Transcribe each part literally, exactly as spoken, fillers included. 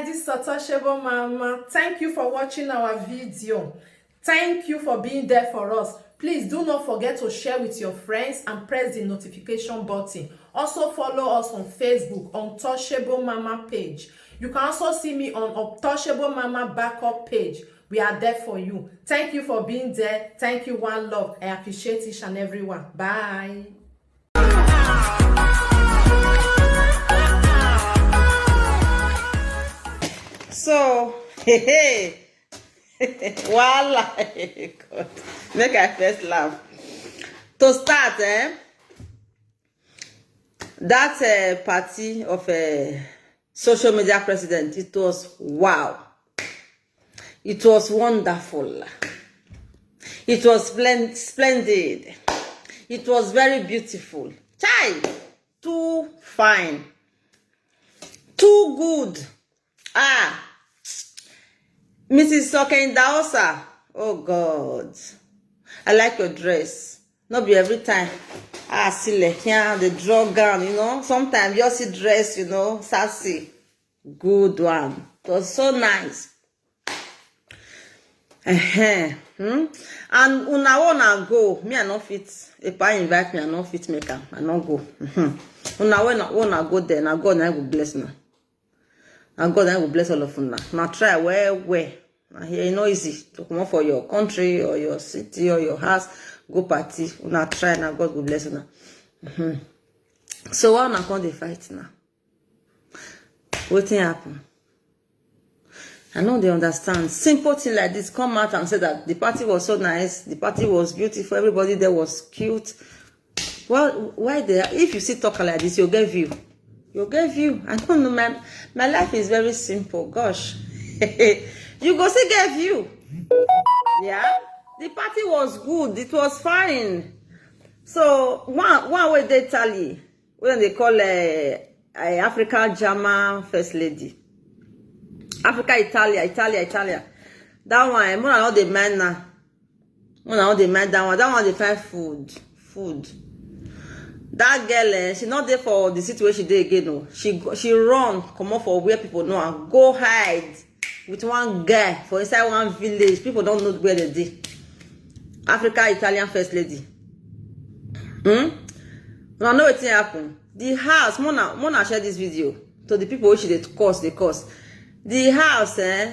This is Untouchable Mama. Thank you for watching our video. Thank you for being there for us. Please do not forget to share with your friends and press the notification button. Also follow us on Facebook, Untouchable Mama page. You can also see me on Untouchable Mama backup page. We are there for you. Thank you for being there. Thank you, one love. I appreciate each and every one. Bye. So, hey, hey. Voila. God. Make I first laugh. To start, eh? That uh, party of a social media president, it was wow. It was wonderful. It was splen- splendid. It was very beautiful. Chai, too fine. Too good. Ah, Missus Soken Daosa. Oh God. I like your dress. Not be every time. Ah, see, like, yeah, the draw gown, you know. Sometimes you see dress, you know, sassy. Good one. It was so nice. Uh-huh. Hmm? And una wanna go. Me, I no fit. If I invite me, I no fit make am. I no go. Mhm. Una wanna, wanna go there. Na God na go bless una. Na God na go bless all of una. Na try well, well. Na here, e no easy to comot for your country or your city or your house, go party. Una try, na God go bless una. Mhm. So why una come dey fight now? Wetin happen? I no dey understand. Simple thing like this, come out and say that the party was so nice, the party was beautiful, everybody there was cute. Well, why they? If you see talk like this, you get view. You get view. I don't know. My my life is very simple. Gosh, you go see get view. Yeah, the party was good. It was fine. So one one way they tally, when they call uh, uh, Africa German first lady, Africa Italia, Italia, Italia. That one, eh, more than all the men now. When I want to mind that one, that one dey find food, food. That girl, eh, she not there for the situation dey again. No, she go- she run come up for where people know and go hide with one guy for inside one village. People don't know where they dey. Africa Italian first lady. Hmm. Now know wetin happen. The house, Mona, Mona share this video to the people wey she dey cause, dey cause. The house, eh,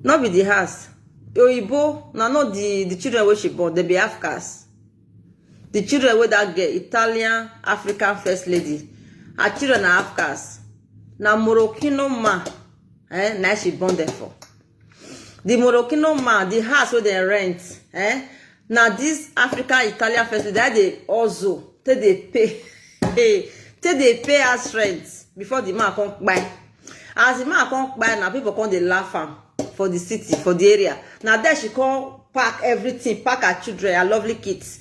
no be the house. Oyibo, na not the the children wey she born, they be Africans. The children wey that girl, Italian African first lady, her children are Africans. Na Moroccan man, eh, na she born them for. The Moroccan man, the house wey dem rent, eh, na this African Italian first lady that dey also take dey pay, take dey pay house rent before the man come kpai. As the man come kpai, na people come dey laugh am for the city, for the area. Na there she come pack everything, pack her children, her lovely kids.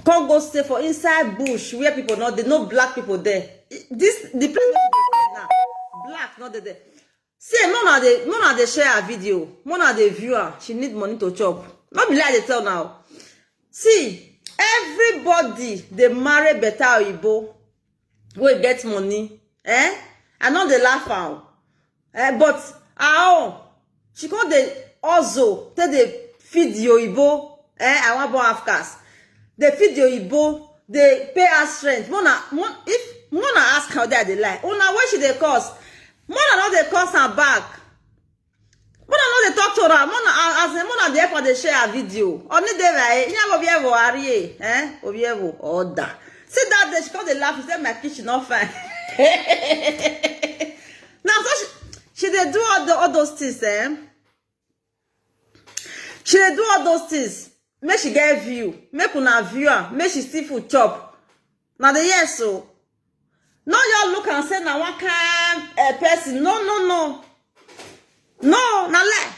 Come go stay for inside bush where people no dey, no black people there. This the place where she dey stay now. Black no dey there. See, Mona dey Mona dey share her video. Mona dey view her. She need money to chop. No be lie dey tell now. See, everybody dey marry better oyibo wey get money. Eh? I no dey laugh am. Eh, but her own, she come dey also take dey feed the oyibo. Eh, I wan born Africans. Dey feed the oyibo, dey pay her rent. Mona, Mon- if Mona ask her, they dey lie. Una wey she dey cause. Mona no dey cause am back. Mona no dey talk to her. Mona, as in Mona dey help her dey share her video. Only dey like, yeah, go be evo arie, eh? Go be evo order. See that day she come dey laugh. She say my kitchen not fine. Now so she she dey do all the all those things, eh? She dey do all those things. Make she get view. Make una view am. Make she still food chop. Na the yes so. No, you look and say na one kind uh, person. No, no, no, no. Na lie.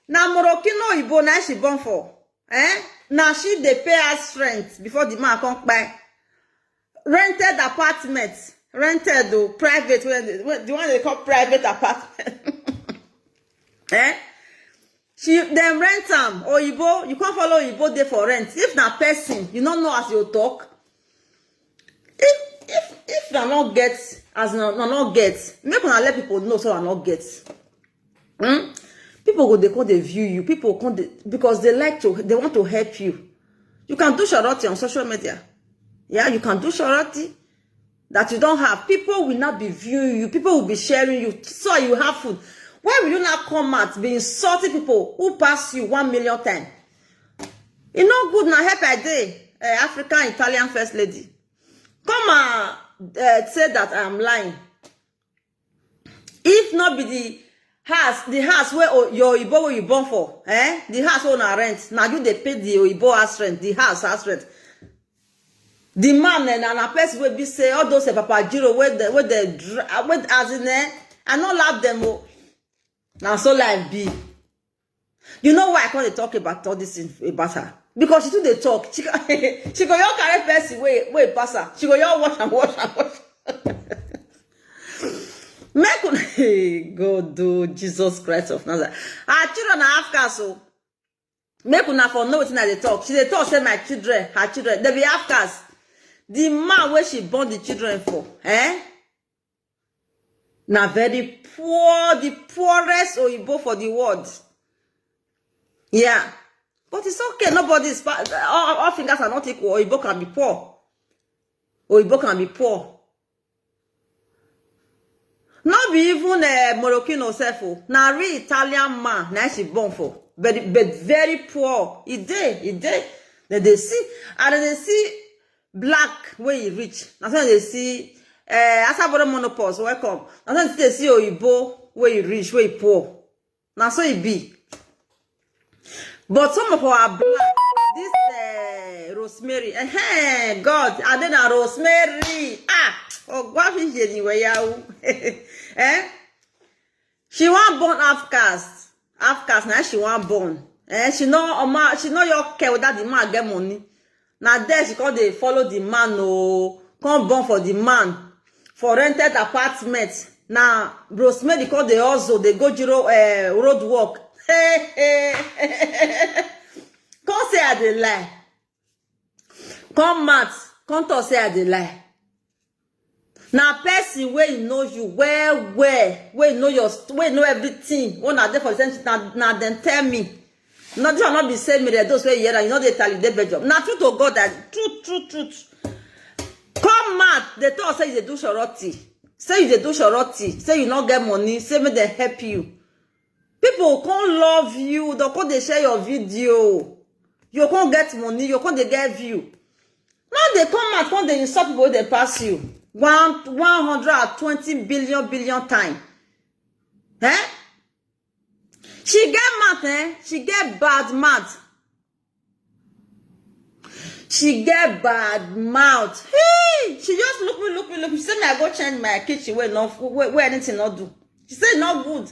Na Moroccan oyibo na she born for. Eh? Na she dey pay house rent before the man come kpai. Rented apartment, rented o, private, wey dem- wey- the one they call private apartment. Eh? She dem rent am, oyibo, you can't follow oyibo dey for rent. If na person, you no know as you talk. If if if na no get as una una no get, make una let people know say una no get. Hmm? People go dey come dey view you. People come dey, because they like to, they want to help you. You can do charity on social media. Yeah, you can do charity that you don't have. People will not be viewing you. People will be sharing you. So you have food. Why will you not come out be insulting people who pass you one million times? E no good na, help I dey, eh, African Italian first lady. Come and, eh, say that I am lying. If not be the house, the house where o- your oyibo wey you born for, eh, the house wey una rent, na you dey pay the oyibo house rent, the house house rent. The man, eh, na na person wey be say all those, eh, papa jiro wey dey wey dey dra- wey, as in, eh, I no laugh them o. Na so life be. You know why I come dey talk about all this thing about her? Because she too dey talk. She go, she go just carry person wey wey pass her. She go just wash and wash and wash. Make una, hey, God, do Jesus Christ of Nazareth. Her children na Africans o. Make una for know wetin I dey talk. She dey talk say my children, her children, they be Africans. The man wey she born the children for, eh? Na very poor, the poorest oyibo for the world. Yeah. But it's okay. Nobody is pa- all, all fingers are not equal. Oyibo can be poor. Oyibo can be poor. No be even, eh, Moroccan sef o. Na real Italian man na she born for. But but very poor. E dey, e dey. Dem dey see, and dem dey see black wey e rich. Na so dem dey see, eh, Asaboro menopause, welcome. Na so dem dey see oyibo wey e rich, wey e poor. Na so e be. But some of our black, this, eh, Rosemary, eh, God, I dey na Rosemary. Ah, Ogwafi Jeni Weyawu. Eh? She wan born outcast. Outcast na she wan born. Eh, she no oma, she no your care whether the man get money. Na there she come dey follow the man o, come born for the man for rented apartment. Na Rosemary come dey hustle, dey go zero, eh, road work. Hey, hey. Come say I dey lie. Come mad, come talk say I dey lie. Na person wey know you well well, wey know your st- wey know everything, wey una dey for the same thing, na na dem tell me. No, this one no be say me dey those wey hear am, you no dey tally dey bedroom. Na true to God, that truth, truth, truth. Come mad, dey talk say you dey do shorty, say you dey do shorty, say you no get money, say make dem help you. People come love you, dem come dey share your video. You come get money, you come dey get view. Now they come out, come dey insult people wey dey pass you. One one hundred and twenty billion billion time. Eh? She get mouth, eh? She get bad mouth. She get bad mouth. Hey, she just look me, look me, look me. She say me I go change my kitchen where no where, where anything not do. She say not good.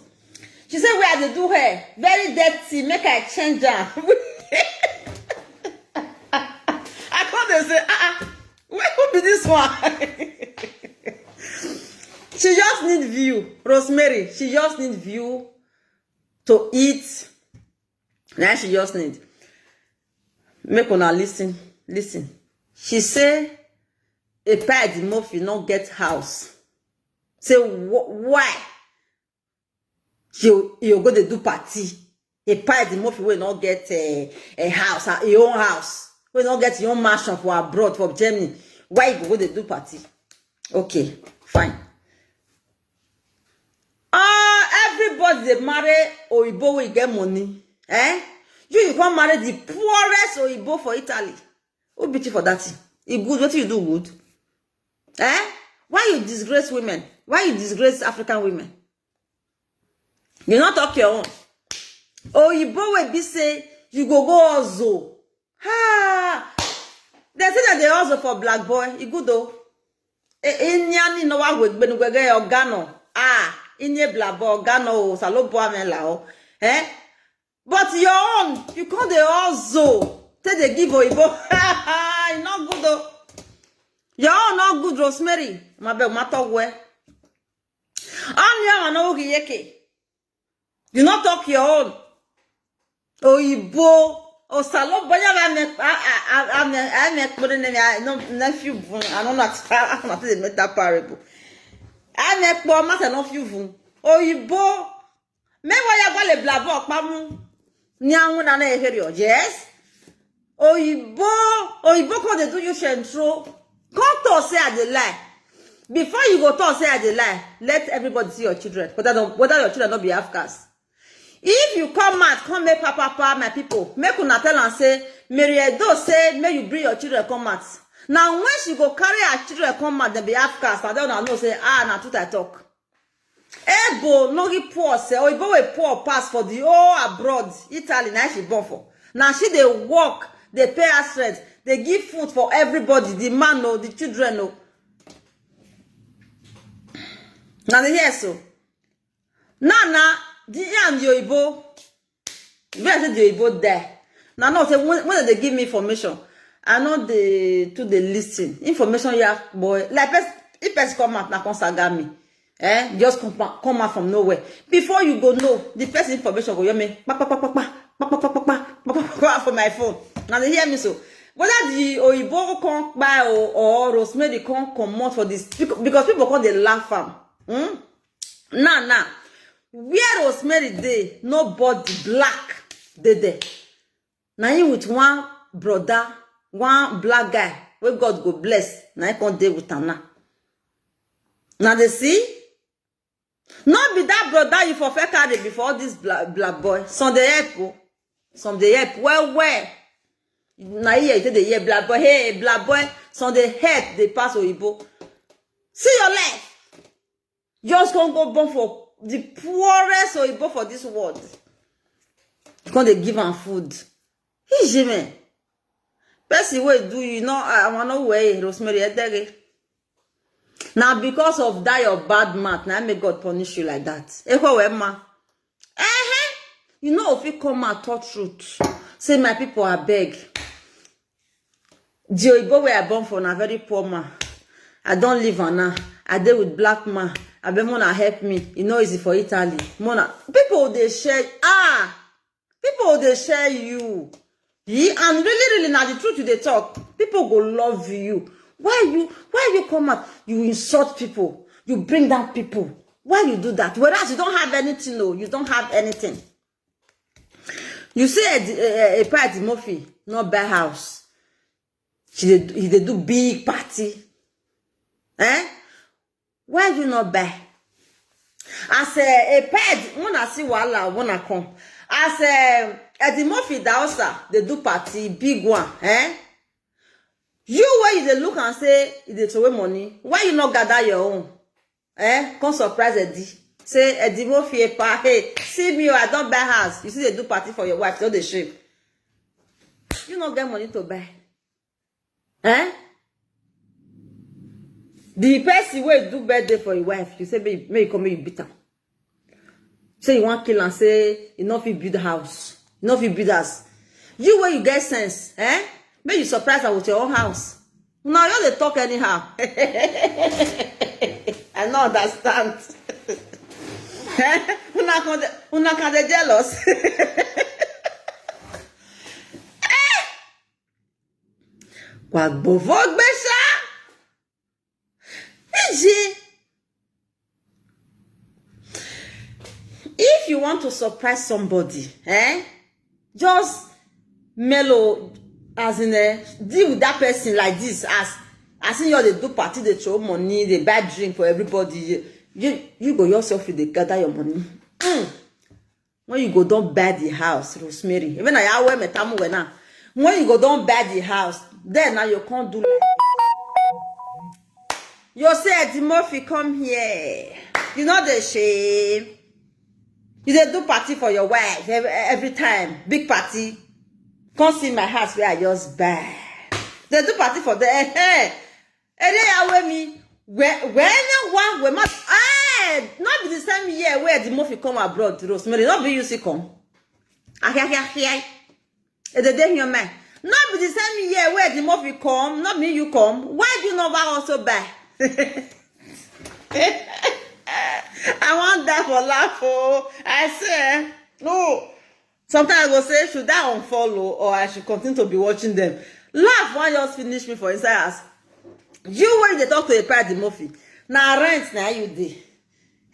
She say where I dey do hair very dirty. Make I change am. I come dey say, ah, ah, where who be this one? She just need view, Rosemary. She just need view to eat. Na she just need. Make una listen, listen. She say, Epa Edimofi no get house. Say wh- why? You you go dey do party. Epa Edimofi wey no get a, a house, a, a own house, wey no get your own mansion for abroad, for Germany. Why you go go dey do party? Okay, fine. Ah, everybody dey marry oyibo wey get money. Eh? You you come marry the poorest oyibo for Italy. Who beat you for that thing? E good, wetin you do good? Eh? Why you disgrace women? Why you disgrace African women? You no talk your own. Oyibo wey be say you go go hustle. Ha! Dem say dem dey hustle for black boy. E good o. E- Inyani no wa gbe gbenu gbege ogano. Ah, inye black boy ogano o, salo bo amela o. Eh? But your own, you come dey hustle. Take dey give oyibo. E no good o. Your own no good, Rosemary. Ma be ma talk well. Only one no gi yeke. You no talk your own. Oyibo, osalo boya ba me a a a me a me put in me no nephew bun. I don't know how to make that parable. Ekpo mata no fiu vun. Oyibo. Me wa ya gwa le blabo pamu. Ni anwu na na eherio. Yes. Oyibo. Oyibo come dey do you central. Come talk say I dey lie. Before you go talk say I dey lie, let everybody see your children. Whether, no, whether your children no be half caste. If you come out, come make papa, papa, my people, make una tell am say Mary Edo say make you bring your children come out. Now when she go carry her children come out, dem be half caste. I don't know say, ah, na truth I talk. Ebo no give poor se, Oyibo wey poor pass for the whole abroad, Italy, na she born for. Now she dey work, dey pay her rent, dey give food for everybody, the man o, the children o. Now the here so. Now, now, the and the Oyibo. Where I say the Oyibo there. Now, no, say when, when they give me information, I know the to the listen. Information, yeah, boy. Like, pers- if person come out, now come saga me. Eh? Just come, pa- come out from nowhere. Before you go know, the person information go hear me. Pa, pa, pa, pa, pa, pa, pa, pa, pa, pa, pa, pa, pa, pa, for my phone. Now they hear me so. Whether the Oyibo come by or, or Rosemary come come out for this, because, because people come they laugh am. Hmm? Now, now, where Rosemary dey, nobody black dey there. Na him with one brother, one black guy wey God go bless, na him come dey with am now. Now they see, not be that brother you for fair carry before this black, black boy. Some dey help o, some dey help well well. Na here you take dey hear black boy, hey black boy. Some dey help dey pass Oyibo. See your life. Just come go born for the poorest Oyibo for this world. You come dey give am food. Ijime. Person wey do you, no, I want no way, Rosemary Edege. Now because of that your bad mouth, now make God punish you like that. Ekwe we ma. Eh, you know if you come out talk truth, say my people are beg. The Oyibo where I born for na very poor man. I don't live on now. I dey with black man. I be mona help me. E no easy for Italy. Mona people dey share. Ah, people dey share you. Ye and really, really now the truth you dey talk. People go love you. Why you why you come out? You insult people. You bring down people. Why you do that? Whereas you don't have anything, no, you don't have anything. You see a, a, a party Murphy, not buy house. She dey, he dey do big party. Eh? Why you not buy? As a, a pet, when I see Wala, when I come. As a, Eddie Murphy Dausa, they do party, big one. Eh? You where you dey look and say, you dey throw away money. Why you not gather your own? Eh? Come surprise Eddie. Say, Eddie Murphy, epa, hey, see me, oh, I don't buy house. You see, they do party for your wife, don't they shame? You not get money to buy. Eh? The person wey do birthday for your wife, you say, may, may you come, may you beat am. Say you want kill and say you no fit build house. You no fit build house. You where you get sense, eh? May you surprise her with your own house. Now you dey talk anyhow. I no understand. Eh? Una can dey, una can dey jealous. Wagbovo gbesa. Iji. If you want to surprise somebody, eh, just mellow, as in, eh, deal with that person like this. As as in, you dey do party, they throw money, they buy drink for everybody. You you, you go yourself, you dey gather your money. Mm. When you go don't buy the house, Rosemary. Even I wear my tamu now. When you go don't buy the house, then now you can't do like you say, Eddie Murphy, come here. You know the shame. You dey do party for your wife every, every time. Big party. Come see my house where I just buy. They do party for the eh, eh. Ere ya we mi. We we na wa we ma. Eh, not be the same year where the Murphy come abroad, Rosemary. Not be you see come. Ahia ahia ahia. E dey dey here man. Not be the same year where the Murphy come, not me you come. Why do you never also buy? I want that for laugh, oh. I say, no. Sometimes I go say, should I unfollow or I should continue to be watching them? Laugh one just finish me for inside house. You when they talk to a party Murphy. Now rent now you dey.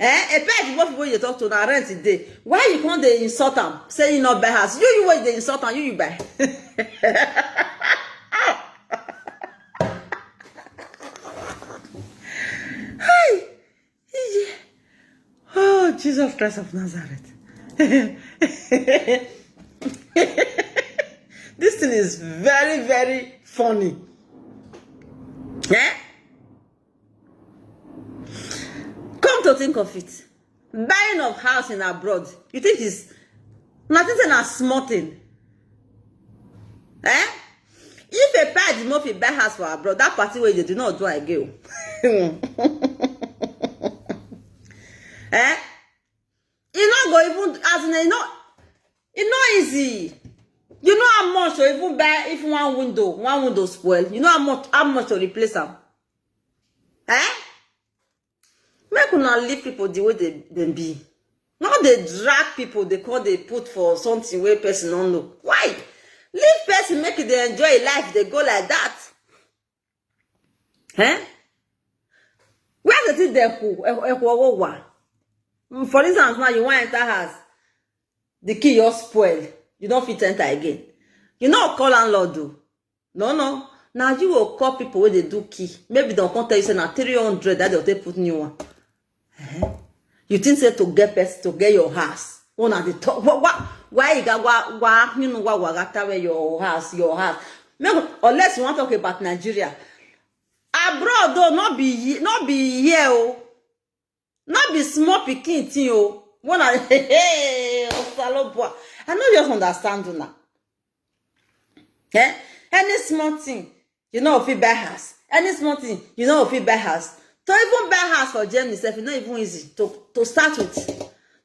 Eh, a pet wey you talk to na rent e dey. Why you come dey insult am? Say you no buy house. You, you wey dey insult am, you, you buy. Hi. Oh, Jesus Christ of Nazareth. This thing is very, very funny. Eh? Come to think of it, buying of house in abroad, you think is nothing say na small thing? Eh? If a padi Murphy buy house for abroad, that party wey you dey do not do again. Eh? E no go even, as in, e no, e no easy. You know how much to even buy if one window, one window spoil? You know how much, how much to replace am? Eh? Make una leave people the way they, they be. No dey drag people, they call, they put for something where person don't know. Why? Leave person, make it dey enjoy life, they go like that. Eh? Where the thing dey cool? Eh, eh, whoa, whoa, whoa. Mm, for instance, now you want enter house, the key just spoil. You don't fit enter again. You know, call landlord do. No, no. Now you will call people where they do key. Maybe they'll come tell you say na three hundred that they'll take put new one. Eh? You think say to get person to get your house? One of the top. What? What? Why you got? Why? Why? You know what? What? Your house. Your house. Make, unless you want to talk about Nigeria, abroad though, not be ye-, not be here. Oh. Not be small pikin thing. Oh. One of, hey, Osalobua. I no just understand una. Eh? Any small thing, you no fit buy house. Any small thing, you no fit buy house. To even buy house for Germany sef, e no even easy to, to start with.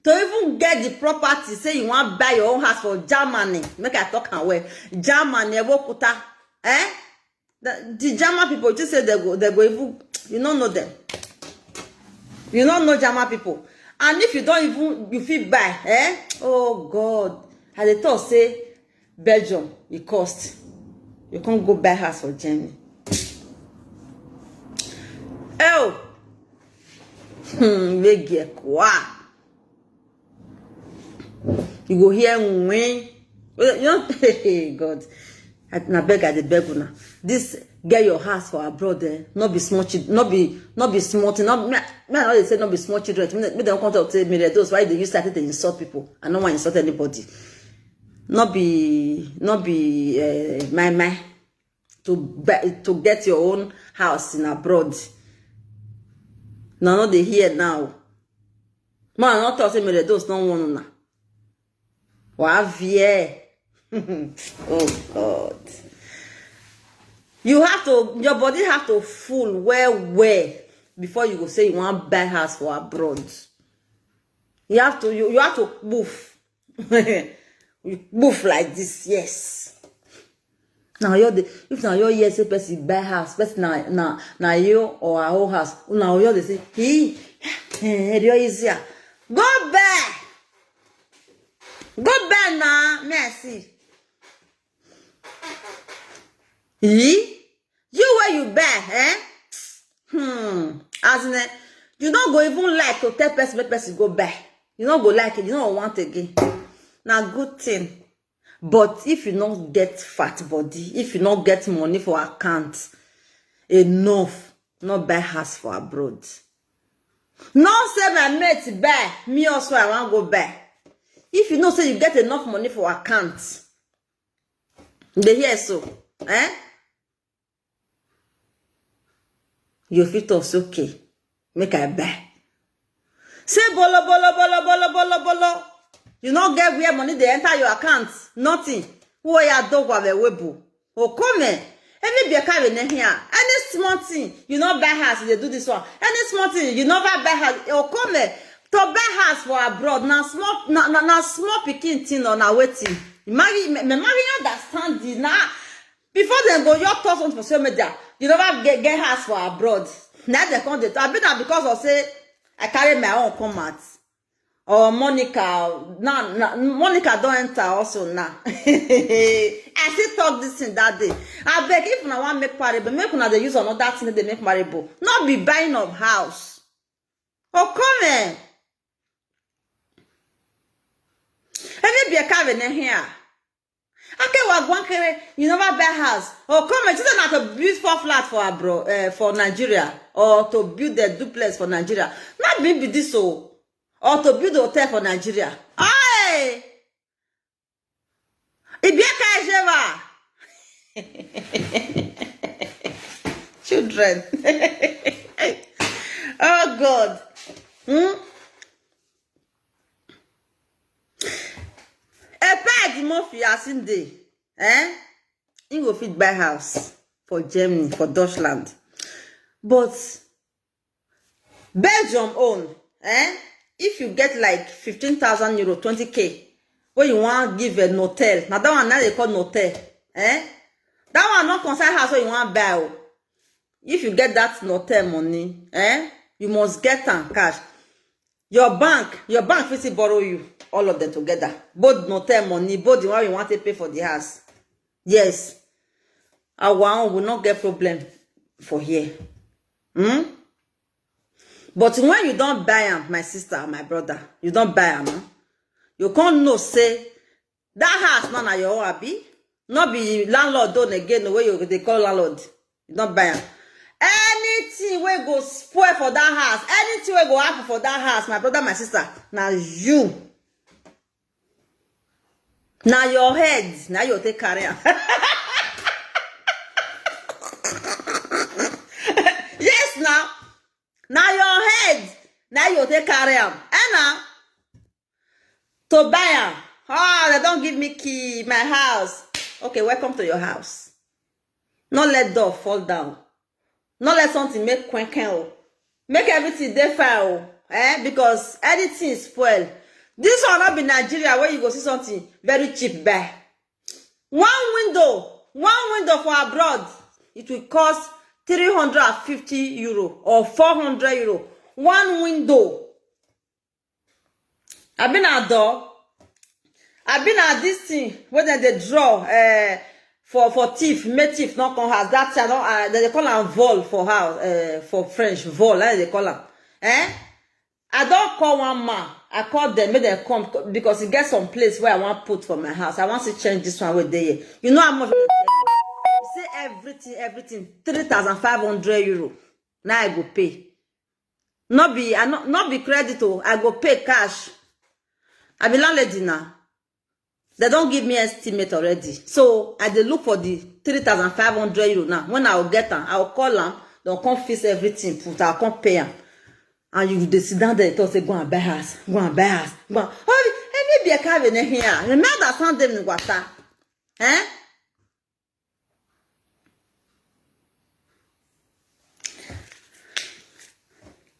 To even get the property, say you wan buy your own house for Germany, make I talk am well. Germany, Ewokuta, eh? The, the German people, you say they go, they go even, you no know them. You no know German people. And if you don't even, you fit buy, eh? Oh God, I dey talk say Belgium, e cost. You can't go buy house for Germany. Oh, hmm, wege kwa. You go hear when, you know, hey, God, I, na beg, I dey beg una. This get your house for abroad, eh? Not be small children, not be, not be small thing. Not, me, me, I know they say not be small children. Me, me, they come talk say, me, those why they use that to insult people. I don't want to insult anybody. Not be, not be, uh, my, my. To buy, to get your own house in abroad. Now, no dey hear now. Man, not talk say me the those don't want una. Wa vie. Oh God. You have to, your body have to full well, well before you go say you want buy house for abroad. You have to, you, you have to move. You move like this, yes. Now you dey, if now you hear say person buy house, person na, na, na you or her whole house. Now you dey say, "Hey, eh, eh, easier. Go buy. Go buy now, me I see." Hey? You where you buy, eh? Hmm. As in, eh, you no go even like to tell person, make person go buy. You no go like it. You no want again. Na good thing. But if you no get fat body, if you no get money for account enough, no buy house for abroad. No say my mate buy, me also I wan go buy. If you know say you get enough money for account, you dey hear so, eh? You fit talk say, "Okay, make I buy." Say bolo, bolo, bolo, bolo, bolo, bolo. You no get where money dey enter your account, nothing. Who ya dogwa we webu? Okome. Any be carry ne here. Any small thing, you no buy house, you dey do this one. Any small thing, you never buy house. Okome. To buy house for abroad, na small, na, na, na small pikin thing or na wetin? Marry, me, me marry understand the na. Before dem go, your thoughts on for social media, you never get, get house for abroad. Now they come dey talk. I bet that because of say I carry my own come out. Or Monica, now, now Monica don't enter also now. I still talk this thing that day. I beg if una wan make parable, make una dey use another thing dey make parable. Not be buying of house. Oh, come eh. Benin here. Akewa Gwankere, you never buy house. Oh, come and say na to build four flat for abroad, uh, for Nigeria, or to build the duplex for Nigeria. Not be be this so, or to build a hotel for Nigeria. Hey, Ibiaka Ejeva. Children. Oh God. Hmm? Epa Edimofi as im dey, eh? Im go fit buy house for Germany, for Dutchland. But Belgium own, eh? If you get like fifteen thousand euro, twenty K, wey you wan give a notel, na that one na dey call notel, eh? That one no concern house wey you wan buy o. If you get that notel money, eh? You must get am cash. Your bank, your bank fit still borrow you, all of them together. Both notel money, both the one you want to pay for the house. Yes. Our own will not get problem for here. Hmm? But when you don't buy am, my sister, my brother, you don't buy am, huh? You can't know say that house na na your own, abi? No be landlord own again, wey you dey call landlord. You don't buy am. Anything wey go spoil for that house, anything wey go happen for that house, my brother, my sister, na you. Na your head, na you take carry am. Yes, now. Na your head, na you take carry am. Eh, na? To buy am. Ah, they don't give me key, my house. Okay, welcome to your house. No let door fall down. No let something make kwenken o. Make everything dey fine o. Eh? Because anything spoil. This one not be Nigeria where you go see something very cheap buy. One window, one window for abroad, it will cost three hundred fifty euro or four hundred euro. One window. Abi na door? Abi na this thing wey dem dey draw, eh, for, for thief, make thief no come house. That thing, I don, uh, dem dey call am vol for house, eh, for French, vol, na dem dey call am. Eh? I don call one man. I call them, make them come, because e get some place where I wan put for my house. I wan still change this one wey dey here. You know how much? You see everything, everything, three thousand five hundred euro. Now I go pay. No be, I no, no be credit o. I go pay cash. I be landlady now. They don't give me estimate already. So I dey look for the three thousand five hundred euro now. When I will get am, I will call am. They'll come fix everything, put, I'll come pay am. And you dey sit down there, talk say, "Go and buy house, go and buy house, go and." Oh, any be a car in here. Remember that sound dem in water. Eh?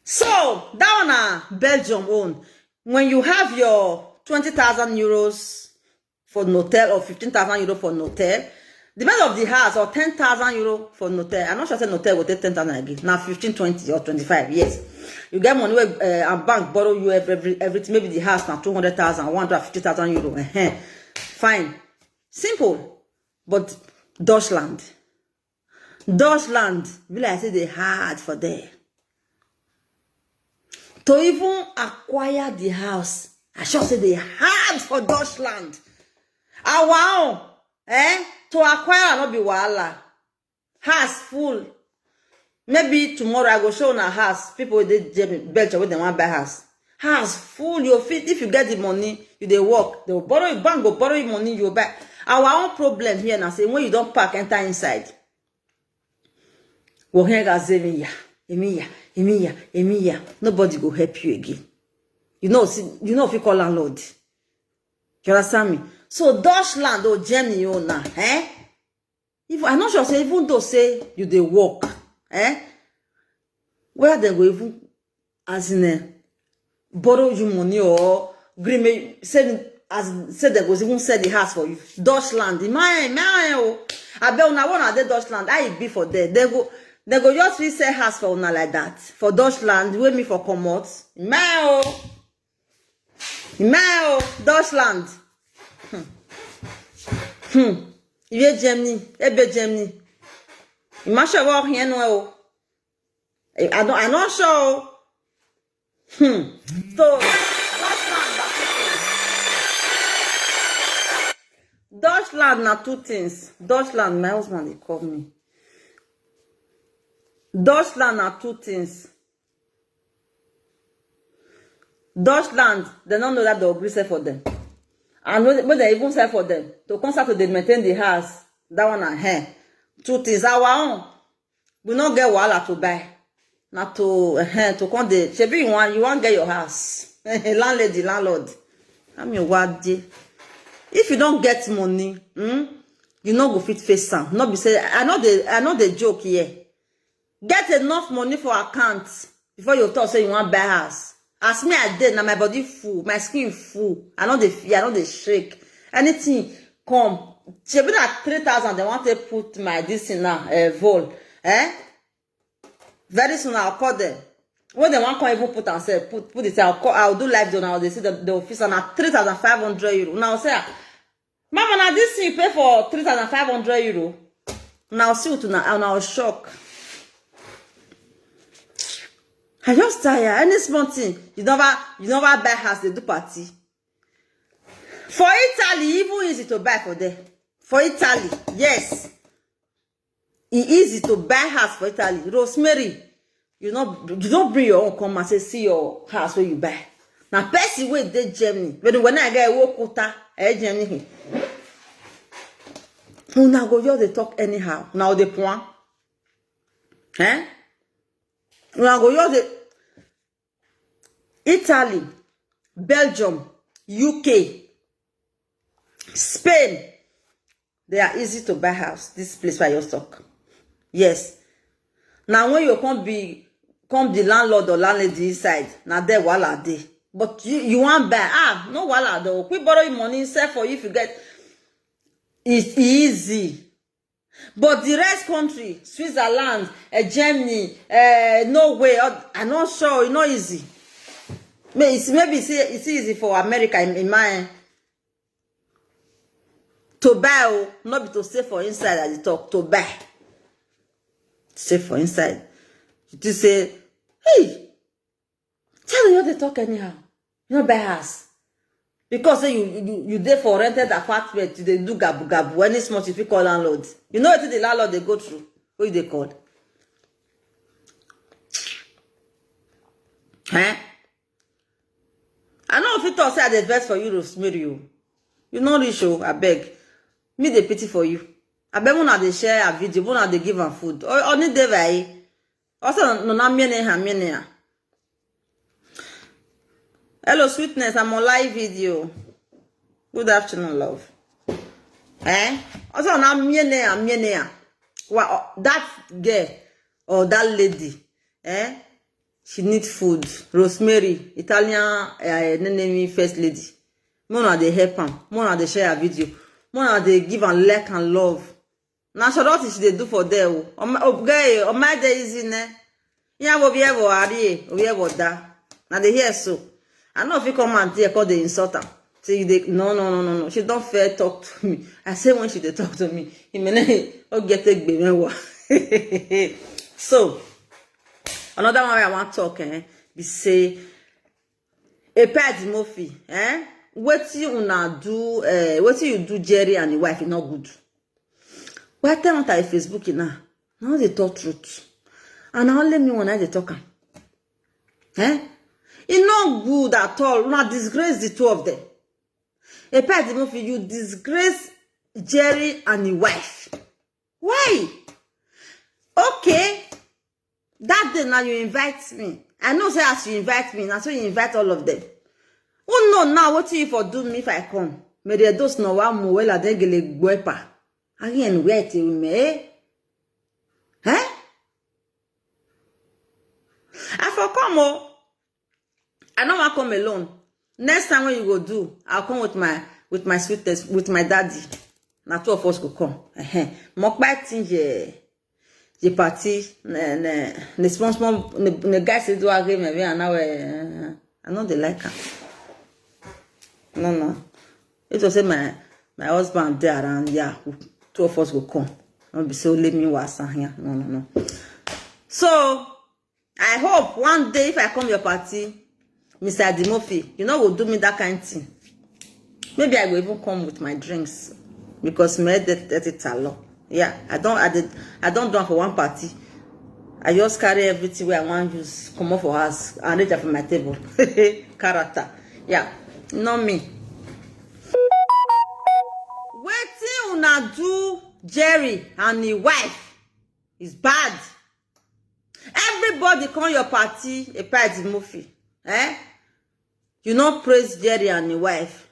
So that one na Belgium own. When you have your twenty thousand euros for notel or fifteen thousand euro for notel, the value of the house or ten thousand euro for notel. I'm not sure say notel will take ten thousand again. Now fifteen, twenty or twenty-five, yes. You get money where, uh, and bank borrow you every, every, everything. Maybe the house now two hundred thousand, one hundred fifty thousand euro. Uh-huh. Fine. Simple. But Dutchland, Dutchland, be like say they hard for there. To even acquire the house, I sure say they hard for Dutchland. Our own, eh? To acquire no be wahala. House full. Maybe tomorrow I go show una house. People wey dey Germany, Belgium, wey dem wan buy house. House full. You fit, if you get the money, you dey work. They will borrow you, bank go borrow you money, you buy. Our own problem here na say when you don pack enter inside, Wohenga Zemiya, Emiya, Emiya, Emiya. Nobody go help you again. You know, see, you know if you call landlord. You understand me? So Dutchland or Germany, you know, eh? If I not sure say even though say you dey work, eh? Where they go even, as in, eh, borrow you money or gree make say, as say they go even sell the house for you. Dutchland, the man, man, oh, I bet una wanna dey Dutchland. How e be for there? They go, they go just fit sell house for una like that for Dutchland. Wey me for comot, man, oh, man, oh, Dutchland. Hmm. Hmm. Ibe Germany, ebe Germany. Imagine what here no, oh. I don't, I not sure. Hmm. So, last one, but people, Dutchland na two things. Dutchland, my husband dey call me. Dutchland na two things. Dutchland, dem no know that dem go gree sell for dem. And when, when dem even sell for dem, to come start to dey maintain the house, that one na hen. Two things. Our own, we no get wahala to buy. Na to, eh, to come dey, shebi you wan, you wan get your house. Landlady, landlord. Ami wade. If you don get money, hmm, you no go fit face am. No be say, I no dey, I no dey joke here. Get enough money for account before you talk say you wan buy house. As me I dey, na my body full, my skin full. I no dey fear, I no dey shake. Anything come, shebi na three thousand dem wan take put my this thing now, eh, vol, eh? Very soon I'll call them. When dem wan come even put am sef, put, put it, I'll call, I'll do live, una go dey see the, the officer, na three thousand five hundred euro. Una go say, "Ah, mama, na this thing you pay for three thousand five hundred euro?" Una go see, una, una go shock. I just tire. Any small thing, you never, you never buy house, dey do party. For Italy, e even easy to buy for there. For Italy, yes. E easy to buy house for Italy. Rosemary, you no, you no bring your own come and say, "See your house wey you buy." Na person wey dey Germany. When, when I get Wokuta, eh, Germany. Una go just dey talk anyhow. Una go dey point. Eh? Una go just dey, Italy, Belgium, U K, Spain, they are easy to buy house. This place where I just talk. Yes. Now when you come be, come the landlord or landlady inside, now there wahala dey. But you, you wan buy, ah, no wahala though. Quick borrow your money, sell for you if you get. It's easy. But the rest country, Switzerland, eh, Germany, eh, Norway, all, I no sure, e no easy. May-, it's, maybe it's, it's easy for America in, in my, to buy, oh, not be to stay for inside as you talk, to buy. Stay for inside. You just say, "Hey, tell you they talk anyhow. You no buy house." Because say you, you, you dey for rented apartment, you dey do gabu gabu. Any small thing, you fit call landlord. You know wetin the landlord dey go through? Who you dey call? Eh? I no fit talk say I dey vex for you, Rosemary o. You no reach o, abeg. Me dey pity for you. Abeg, una dey share her video, una dey give am food. O-, oni dey vai. Also, no na mene ha, mene ha. Hello, sweetness. I'm on live video. Good afternoon, love. Eh? Also, na mene ha, mene ha. Well, uh, that girl or that lady, eh? She need food. Rosemary, Italian, eh, name first lady. Mona dey help am. Mona dey share her video. Mona dey give am like and love. Na shoroti she dey do for there o. Oma-, o-, guy, o ma dey easy ne. Ya wo bi evo ari, o bi evo da. Na dey hear so. I no fit come and here come dey insult am. Say you dey, no, no, no, no, no. She don fair talk to me. I say when she dey talk to me, he may not, o get take gbe me wa. So, another one I want talk, eh, be say, Epa Edimofi, eh? Wetin una do, eh, wetin you do Jerry and him wife, e no good. Well, tell una Facebook now. Now they talk truth. And na only me when I dey talk am. Eh? E no good at all. Una disgrace the two of them. Epa Edimofi, you disgrace Jerry and him wife. Why? Okay. That day now you invite me. I know say as you invite me, na so you invite all of them. Who know now wetin you for do me if I come? Mere dos no wa mu wela de gele gwepa. Again, where till me, eh? Eh? I for come o. I no wan come alone. Next time when you go do, I'll come with my, with my sweetness, with my daddy. Na two of us go come. Ehen. Mokpa tinje, the party, ne, ne, ne small, small, ne, ne guys dey do agreement, we are now, eh, I know they like am. No, no. It was say my, my husband there around, yeah, two of us go come. No be say only me was here. No, no, no. So, I hope one day if I come your party, Mister Edimofi, you no go do me that kind thing. Maybe I go even come with my drinks. because me that that it alone. Yeah, I don't I did I don't do am for one party. I just carry everything where I want use come up for house and reach up for my table. Character. Yeah, not me. Wetin una do Jerry and his wife is bad. Everybody come your party, a party movie. Eh? You no praise Jerry and his wife.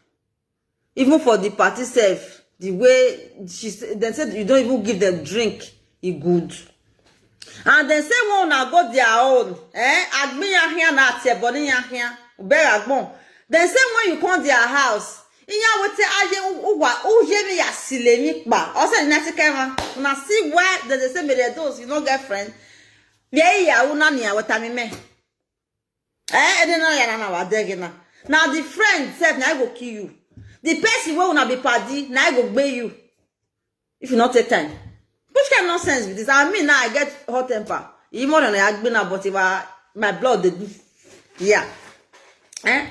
Even for the party sef, the way she say, dem say you don't even give them drink, e good. And dem say when una go their own, eh? Agbin ya here na ati eboni ya here, ubere agbon. Dem say when you come their house, iya wetin aye uwa uye mi ya sile mi pa. Ose ni ati kema. Una see why dem dey say me dey those you no get friend. Ye ya una ni aweta mi me. Eh, ede na ya na na wa dege na. Na the friend sef na go kill you. The person wey una be padi na go gbe you. If you not take time. Which kind of nonsense with this? I mean now I get hot temper. You more than I agree now, but if I, my blood they do. Yeah. Eh?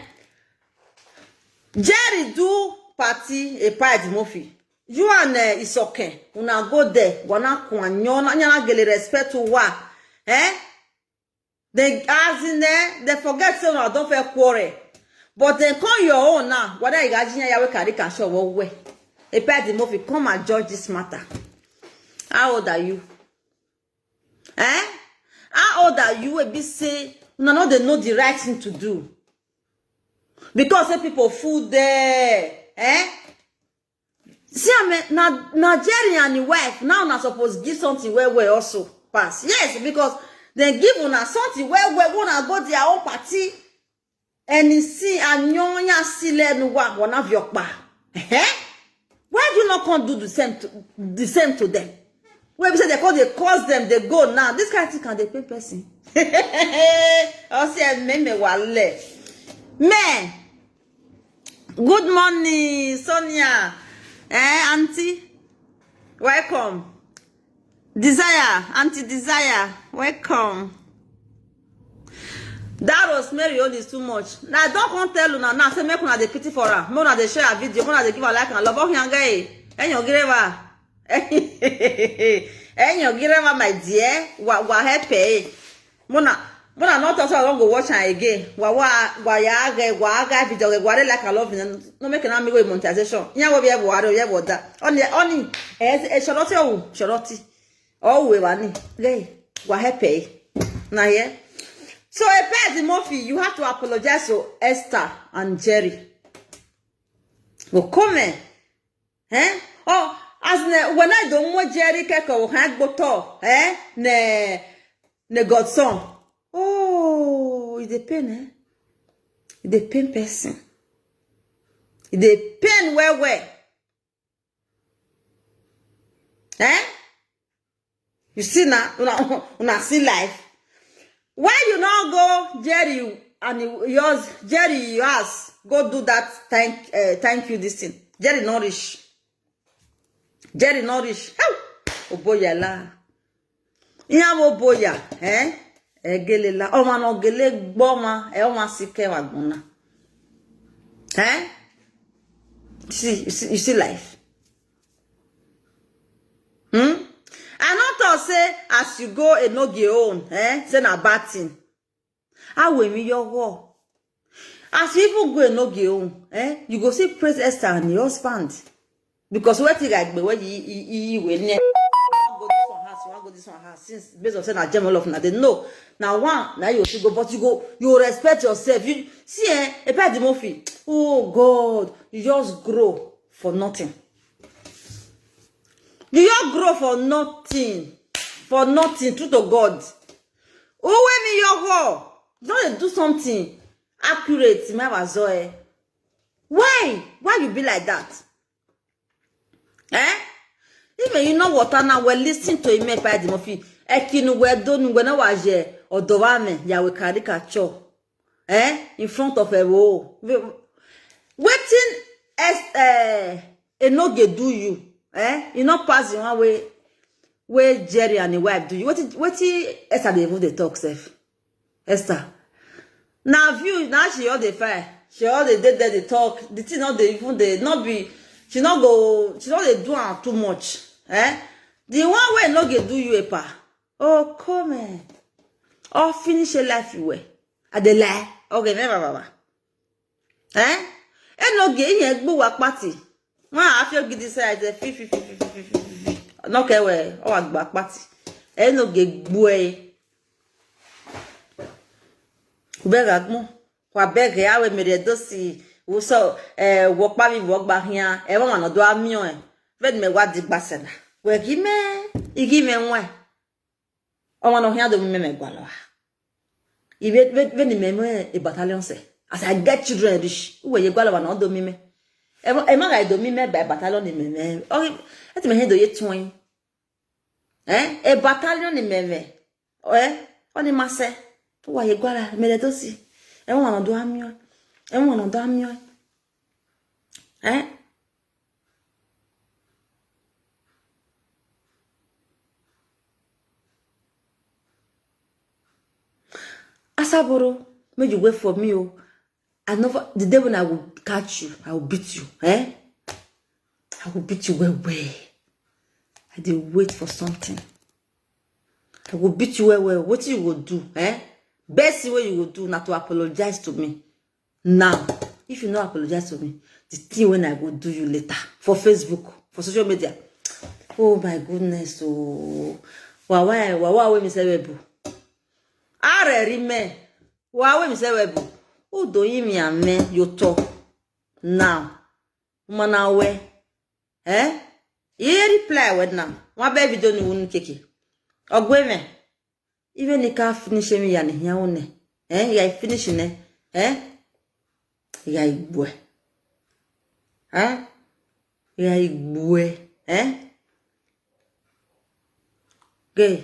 Jerry do party a party movie. You and uh, Isoke, una go there, wana kwa nyona nyana gele respect to wa. Eh? They as in there, they forget say una don't fair quarrel. But then call your own now. Whether you guys in Yahweh carry can show what way. A party movie, come and judge this matter. How old are you? Eh? How old are you? A be say, no, no, they know the right thing to do. Because say people food there. Eh? See, I mean, na na Jerry and his wife now na suppose give something well well also pass. Yes, because they give una something well well when I go their own party. And you see, anyonya sile nuwa wana vyokpa. Eh? Why do you not come do the same to the same to them? Wey be say they call they cause them, they go now. This kind of thing can they pay person? I say me me wale. Man, good morning, Sonia. Eh, auntie, welcome. Desire, auntie Desire, welcome. That Rosemary own is too much. Now I don't come tell una now. Say make una dey pity for her. Make una dey share her video. Make una dey give her like and love. Oh, young guy, enyo gireva, enyo gireva, my dear. Wa wa help eh. Mona, Mona not also I don't go watch her again. Wa wa wa ya ge wa ga video ge wa like and love. No make na me go monetization. Nya wo be wa ro ye wo da. Oni oni eh eh shoroti o shoroti. Oh we wa ni ge wa help eh. Na here. So a party movie, you have to apologize to Esther and Jerry. Go come eh. Eh? Oh, as ne when I don't want Jerry keko o kan gboto eh ne ne godson. Oh, e dey pain eh. E dey pain person. E dey pain well well. Eh? You see now, una, una see life. Why you not go Jerry and you- yours Jerry yours go do that thank uh, thank you this thing. Jerry not rich. Jerry not rich. How? Oboyala. Iya oboya. Eh? Egelela. Oma no gele gboma. E oma sike wa gbona. Eh? See, you see, you see life. Hmm? I not talk say as you go enoge own, eh? Say na bad thing. How will me your war? As you even go enoge own, eh? You go see praise Esther and your husband. Because what you like be where you you you you will ne. Go this one house, you want go this one house. Since based on say na general of na they know. Now one, now you should go, but you go, you respect yourself. You see, eh, a party movie. Oh God, you just grow for nothing. You just grow for nothing, for nothing. True to God. Who when me your war? Don't dey do something accurate, my bazoe. Why? Why you be like that? Eh? Even you know what? Now we listen to him by the movie. Ekinu we donu we na waje odowame ya we caricature. Eh? In front of a wall. Wetin es eh enoge do you? Eh? You not pass the one way where Jerry and the wife do you. What what Esther dey even dey talk sef? Esther. Now view now she all dey fire. She all dey dey there dey talk. The thing not dey even dey not be She no go, she no dey do am too much. Eh? The one wey no go do you epa. Oh, come eh. Or finish your life you way. I dey lie. Okay, never baba. Eh? E no go, ihe gbuwa party. Nwa afio gidi say I dey fi fi fi fi fi fi fi. No ke we, o wa gba party. E no go gbu e. Ubega gmo. Kwa bege awe mere dosi. Uso, eh, wo pa mi wo gba hian. E wa ma no do amio e. Ven me wa di gba sena. We gi me, igi me nwe. O wa no hian do mi me gwa lo. Ibe, be, be ni me me a battalion se. As I get children rich, uwe ye gwa lo wa no do mi me. E ma, e ma ga do mi me by battalion ni me me. O, eti me he do ye twin. Eh? A battalion ni me me. Eh? Oni mase. Uwa ye gwara, mere dosi. E wa no do amio. E wa no do amio. Eh? Asaboro, make you wait for me, oh. I never, the day when I will catch you, I will beat you, eh? I will beat you well, well. I dey wait for something. I will beat you well, well. What you go do, eh? Best way you go do na to apologize to me now. If you no apologize to me, the thing when I go do you later for Facebook, for social media. Oh my goodness, oh. Wa wa wa wa we mi se webu. Are ri me. Wa we mi se webu. U do yin mi ame yo to. Now. Mana we. Eh? Ye reply we now. Wa be video ni wonu keke. Ogwe me. Even ni ka finish mi ya ni hia one. Eh? Ya finish ne. Eh? Ya igbo. Eh? Ya igbo. Eh? Gay.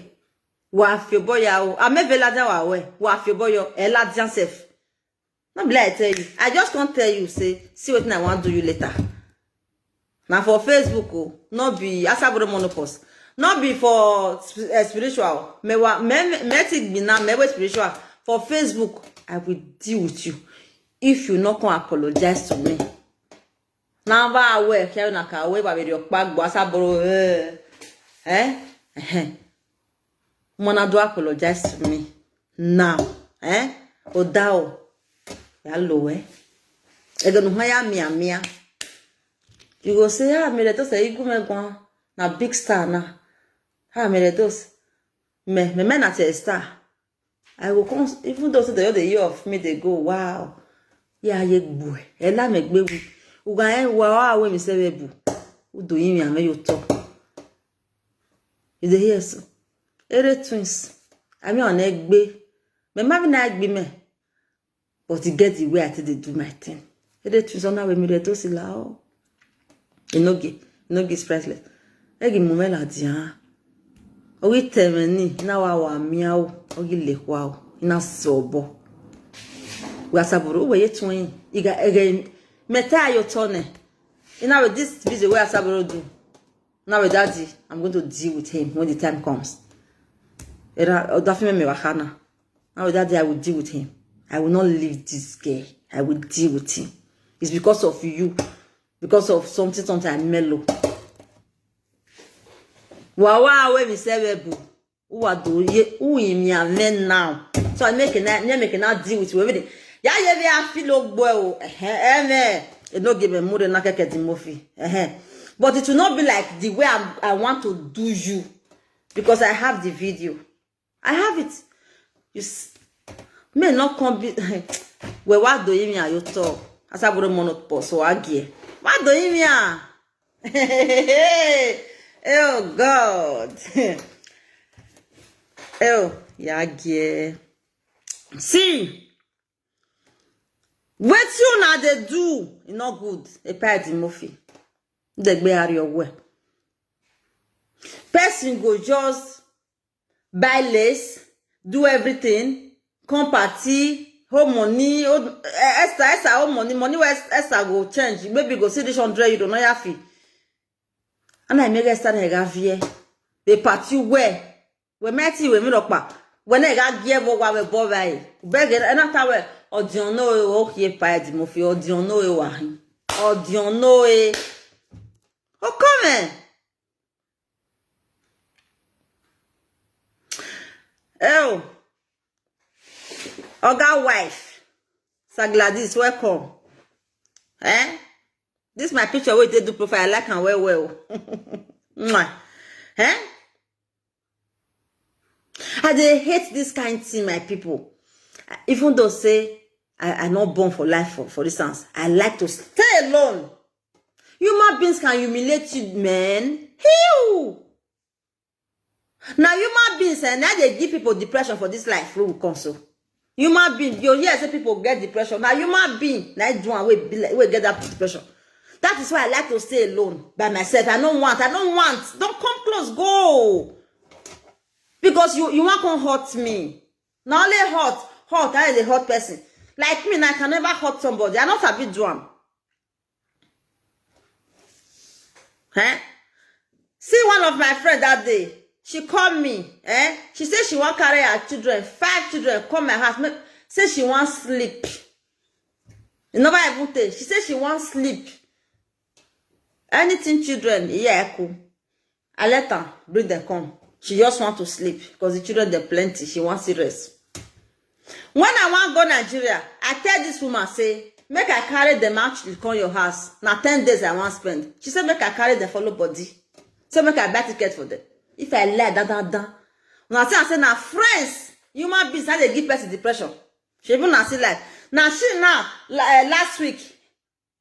Wa fi boya o. Ameve la dia wa we. Wa fi boyo. E la dia sef. No be like I tell you. I just can't tell you, say, see what I want do you later. Now for Facebook, oh, no be Asaboro Monopause. No be for sp- eh, spiritual. Me wa, me, me, me think be now, me we spiritual. For Facebook, I will deal with you. If you not come apologize to me. Now, ba we, kya na ka we, ba video pa gbo Asaboro, eh. Eh? Eh. Mona do apologize to me. Now, eh? Odao. Ya lo we. Ega no ya mia mia. You go say, ah, me to say, igu me gwa. Na big star na. Ah, me to say. Me, me, me na say star. I go come, even though say they dey hear of me, they go, wow. Yeah, ye boy. Ela me gbe wi. Uga e wa wa we mi se webu. U do yin mi ame yo to. You dey hear so? Ere twins. I mean on egbe. Me ma bi na egbe me. But e get the way I take dey do my thing. Ere twins on we mi re to si la o. Enoge, enoge is priceless. Egi mumela dia. Ogi temeni na wa wa miao. Ogi le kwao. Ina sobo. Wa saburu we ye tun. Iga ege meta yo tone. Ina with this video where Asaboro do. Now with daddy, I'm going to deal with him when the time comes. Era odafime me wakana. Now with daddy, I will deal with him. I will not leave this girl. I will deal with him. It's because of you. Because of something, something I mellow. Wawa we mi se webu. Who are do ye? Who in me and men now? So I make it now. Me make it now deal with you everything. Ya ye be a feel ogbo o. Eh eh. E no give me more na keke di mofi. Eh eh. But it will not be like the way I, I want to do you, because I have the video. I have it. You s- may not come be. We wa do yin mi ayo to. Asaboro mono po so agie. Wa do yin mi a. Oh God. Oh, ya gie. See. Wetin una dey do? E no good. E pay the mofi. Dey gbe ari owe. Person go just buy lace, do everything, come party, hold money, hold, eh, Esther, Esther, hold money, money where Esther go change, maybe go see this hundred euro, no yafi. And I make Esther na ga vie. They party where? We meti we mi lokpa. We na ga give wa we bo bai. Beg e na ta we. Odion no e o hie pa di mofi. Odion no e wa hin. Odion no e. Okome. Oh, oga wife, Sir Gladys, welcome. Eh? This my picture wey dey do profile, I like am well well. Mwah. Eh? I dey hate this kind thing, my people. Even though say I, I not born for life for, for instance, I like to stay alone. Human beings can humiliate you, man. Hew! Now human beings and now they give people depression for this life. Who come so? Human being, you hear say people get depression. Now human being, now do one way be like, we get that depression. That is why I like to stay alone by myself. I don't want, I don't want. Don't come close, go. Because you you want come hurt me. Not only hurt, hurt, I is a hurt person. Like me, I can never hurt somebody. I not sabi do am. Eh? See one of my friend that day. She called me. Eh? She said she want carry her children, five children, come my house. Make, say she want sleep. You never even take. She said she want sleep. Anything children, yeah, cool. I let her bring them come. She just want to sleep because the children, they're plenty. She wants to rest. When I want go Nigeria, I tell this woman, say, make I carry them out to come your house. Now ten days I want spend. She said, make I carry them follow body. So make I buy ticket for them. If I lie, da, da, da. When I say, I say, now friends, human beings, how they give person depression. She even now see like, now she now, la- eh, last week,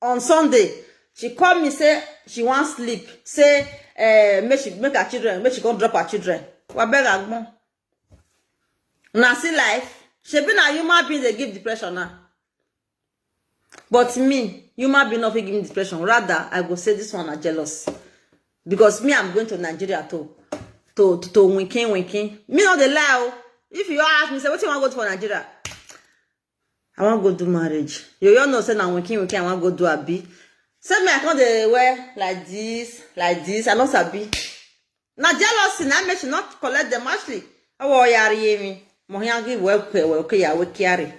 on Sunday, she call me say she wan sleep, say eh, make she make her children, make she come drop her children. Wa beg agbon. Una see life? Shebi na human being dey give depression now. But me, human being no fit give me depression. Rather, I go say this one na jealous. Because me, I'm going to Nigeria to to to, to winking winking. Me no dey lie o. If you ask me, say wetin you wan go do for Nigeria? I wan go do marriage. You all know say na winking winking I wan go do, abi? Say me I come dey wear like this, like this. I no sabi. Na jealousy na make she not collect them, Ashley. Awo yari yemi. Mo yan give well well okay ya we carry.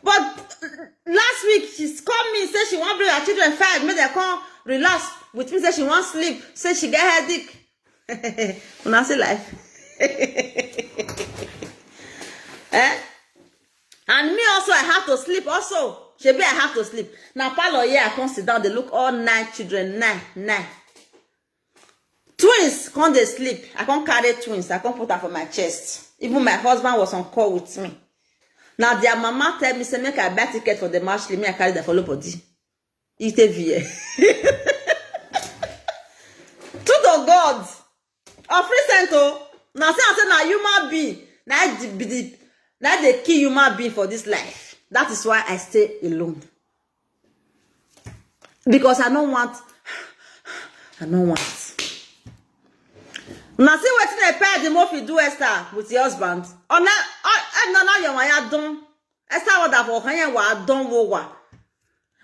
But last week she call me say she wan bring her children five, make dem come relax with me. Say she wan sleep, say she get headache. Una see life. Eh? And me also, I have to sleep also. Shebi I have to sleep. Now parlor here, I come sit down, they look all nine children, nine, nine. Twins come dey sleep. I come carry twins, I come put her for my chest. Even my husband was on call with me. Now their mama tell me, say make I buy ticket for the match, me I carry the follow body. Itevie. True to God. Of recent o, na say I say na human being, na I be the, na I dey kill human being for this life. That is why I stay alone. Because I no want, I no want. Una see wetin Epa Edimofi do Esther with your husband. Ona, ona na your waya don. Esther order for hanya wa don wo wa.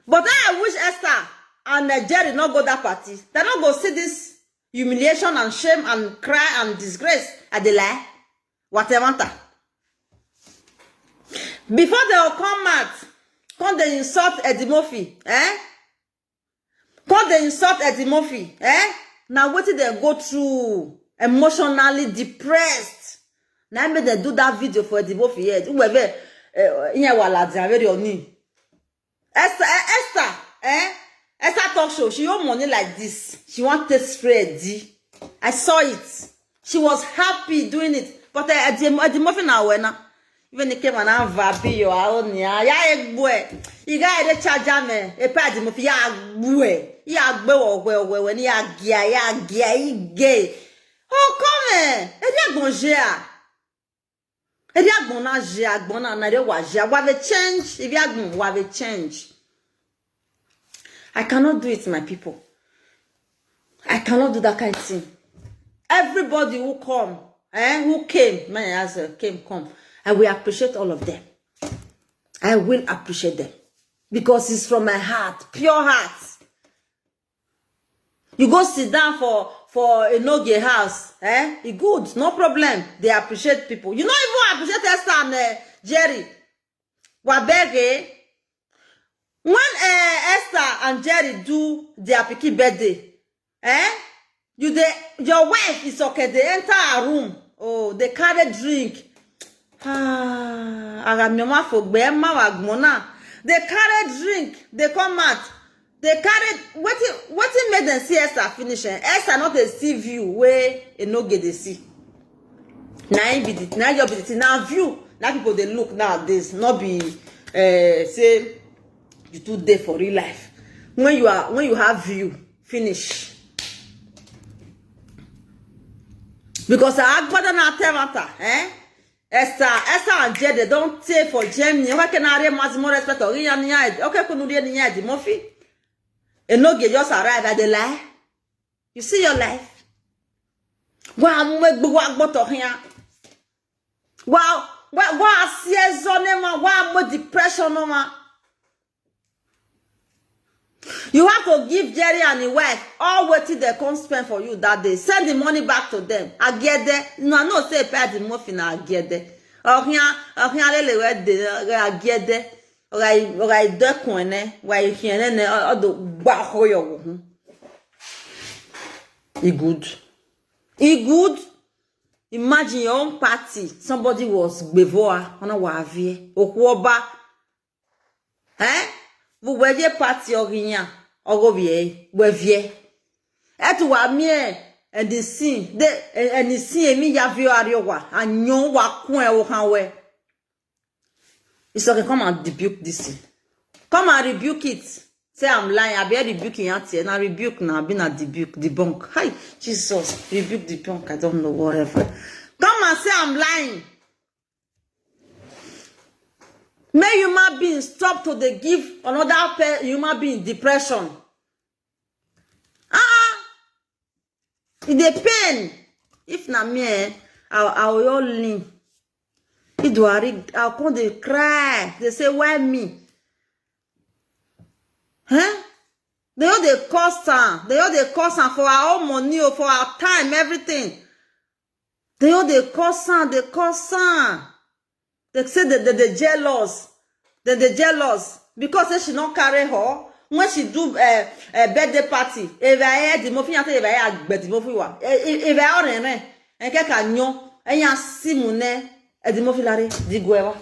But I wish Esther and uh, Jerry not go that party. They not go see this humiliation and shame and cry and disgrace. I dey lie. Whatever. Before they will come out, come they insult Edimofi, eh? Come they insult Edimofi, eh? Now what did they go through? Emotionally depressed. Now make they do that video for Edimofi head. Whoever, eh, yeah, wala, they are very on. Esther, eh, Esther, eh? Esther talk show. She owe money like this. She want to spread. I saw it. She was happy doing it. But uh, Edimofi now when even the came and vapi your own ya ya egbue. You got the charger me. Epa Edimofi ya gbue. Ya gbue wo we we we ya gia ya gia ige. Oh come eh. Edi agbon je a. Edi agbon na je agbon na na de wa je wa ve change. If you agbon wa ve change. I cannot do it, my people. I cannot do that kind of thing. Everybody who come, eh, who came, my as came come, I will appreciate all of them. I will appreciate them because it's from my heart, pure heart. You go sit down for for a noge house, eh? E good, no problem. They appreciate people. You no even appreciate Esther and uh, Jerry. Wabege. When uh, Esther and Jerry do their pikin birthday, Eh? You dey, your wife is okay, dey enter her room. Oh, dey carry drink. Ah, ara mi ma for gbe ma wa gbon na. Dey carry drink, dey come out. Dey carry wetin, wetin make dem see Esther finish, eh? Esther no dey see view wey Enoge dey see. Na im be the, na your be the thing. Na view na people dey look nowadays. No be, eh, say you too dey for real life. When you are, when you have view, finish. Because agbada na tell matter, eh? Esther, Esther and Jade don tey for Germany. Why can I raise more respect? Okay, kunu dey near the Murphy. Enoge just arrive, I dey lie. You see your life. Wa mo gbogbo agboto here. Wa, wa, wa si ezo ne ma, wa mo depression no ma. You have to give Jerry and his wife all wetin dem come spend for you that day. Send the money back to them. Agede, no, no say pay the Murphy na agede. Ohian, ohian lele we de, we agede. Oga, oga idekun ene, wa ihin ene, odo gba hoyo wo. E good. E good. Imagine your own party. Somebody was gbevoa, ona wa vie. Okuoba. Eh? Bu weje party oginya, ogo vie, we vie. Etu wa mie, and the sin, the, and the sin, emi ya vio ariowa, anyo wa kwen o kan we. It's okay, come and rebuke this thing. Come and rebuke it. Say I'm lying. I be rebuking at here. Now rebuke now. Be na rebuke, debunk. Hi, Jesus. Rebuke, debunk. I don't know, whatever. Come and say I'm lying. May human being stop to dey give another pe-, human being depression. Ah, e dey pain. If na me, eh, I, I will all lean. Iduari, I come dey cry. They say, "Why me?" Huh? They all dey cost am. They all dey cost am for our own money, oh, for our time, everything. They all dey cost am, dey cost am. They say that they, they jealous. They, they jealous because say she no carry her. When she do, eh, eh, birthday party, if I hear the Murphy, I say if I hear Agbe the Murphy wa. Eh, if, if I hear, eh, eh, ke ka nyo, eh, ya simu ne, eh, the Murphy lare, di gwe wa.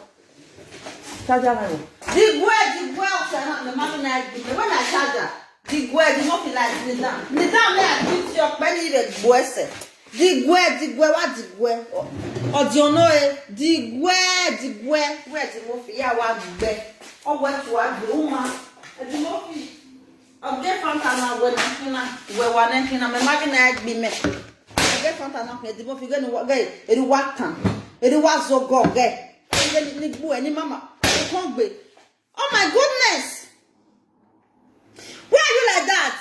Charger my wa. Di gwe, di gwe, okay, na, the man na, di gwe, when I charger, di gwe, the Murphy like, kneel down. Kneel down, me, I beat you up, many even gwe se. Di gwe, di gwe, wa di gwe. O, o di ono e, di gwe, di gwe. Where the Murphy? Ya wa di gwe. O we tu wa di uma. E di Murphy. O ge Fanta na we di kina, we wa ne kina, me magi na egbi me. O ge Fanta na e di Murphy ge ni wa ge, e di wa tan. E di wa zo go ge. E di ni gbu e ni mama. E kon gbe. Oh my goodness! Why are you like that?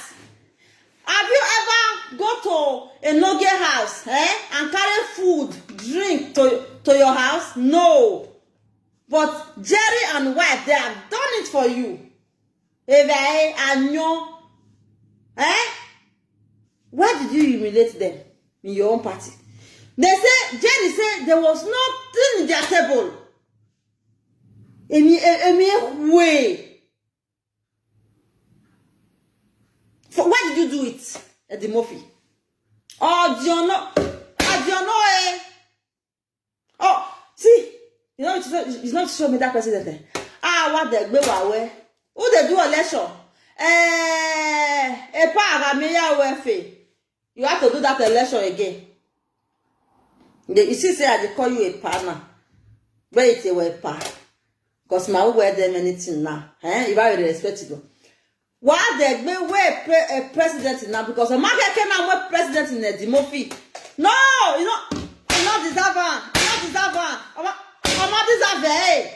Have you ever go to a Noge house, eh, and carry food, drink to, to your house? No. But Jerry and wife, they have done it for you. Eve, eh, anyo. Eh? Why did you humiliate them in your own party? They say, Jerry said there was nothing in their table. Emi, e-, emi ehwe. For, why did you do it, Eddie Murphy? Oh, Diono, ah, Diono, eh. Oh, see, you know, it's not, it's not show me that president, eh. Ah, what the gbe wa we. Who they do election? Eh, e pa ara me ya we fe. You have to do that election again. They, you see, say I dey call you a pa now. Where it were pa? Because my wear them anything now. Eh? If I will respect you. Why they may wear pre-, a president now? Because a man can now wear president in the Murphy. No, you know, you not deserve her. You not deserve her. I'm not deserve her.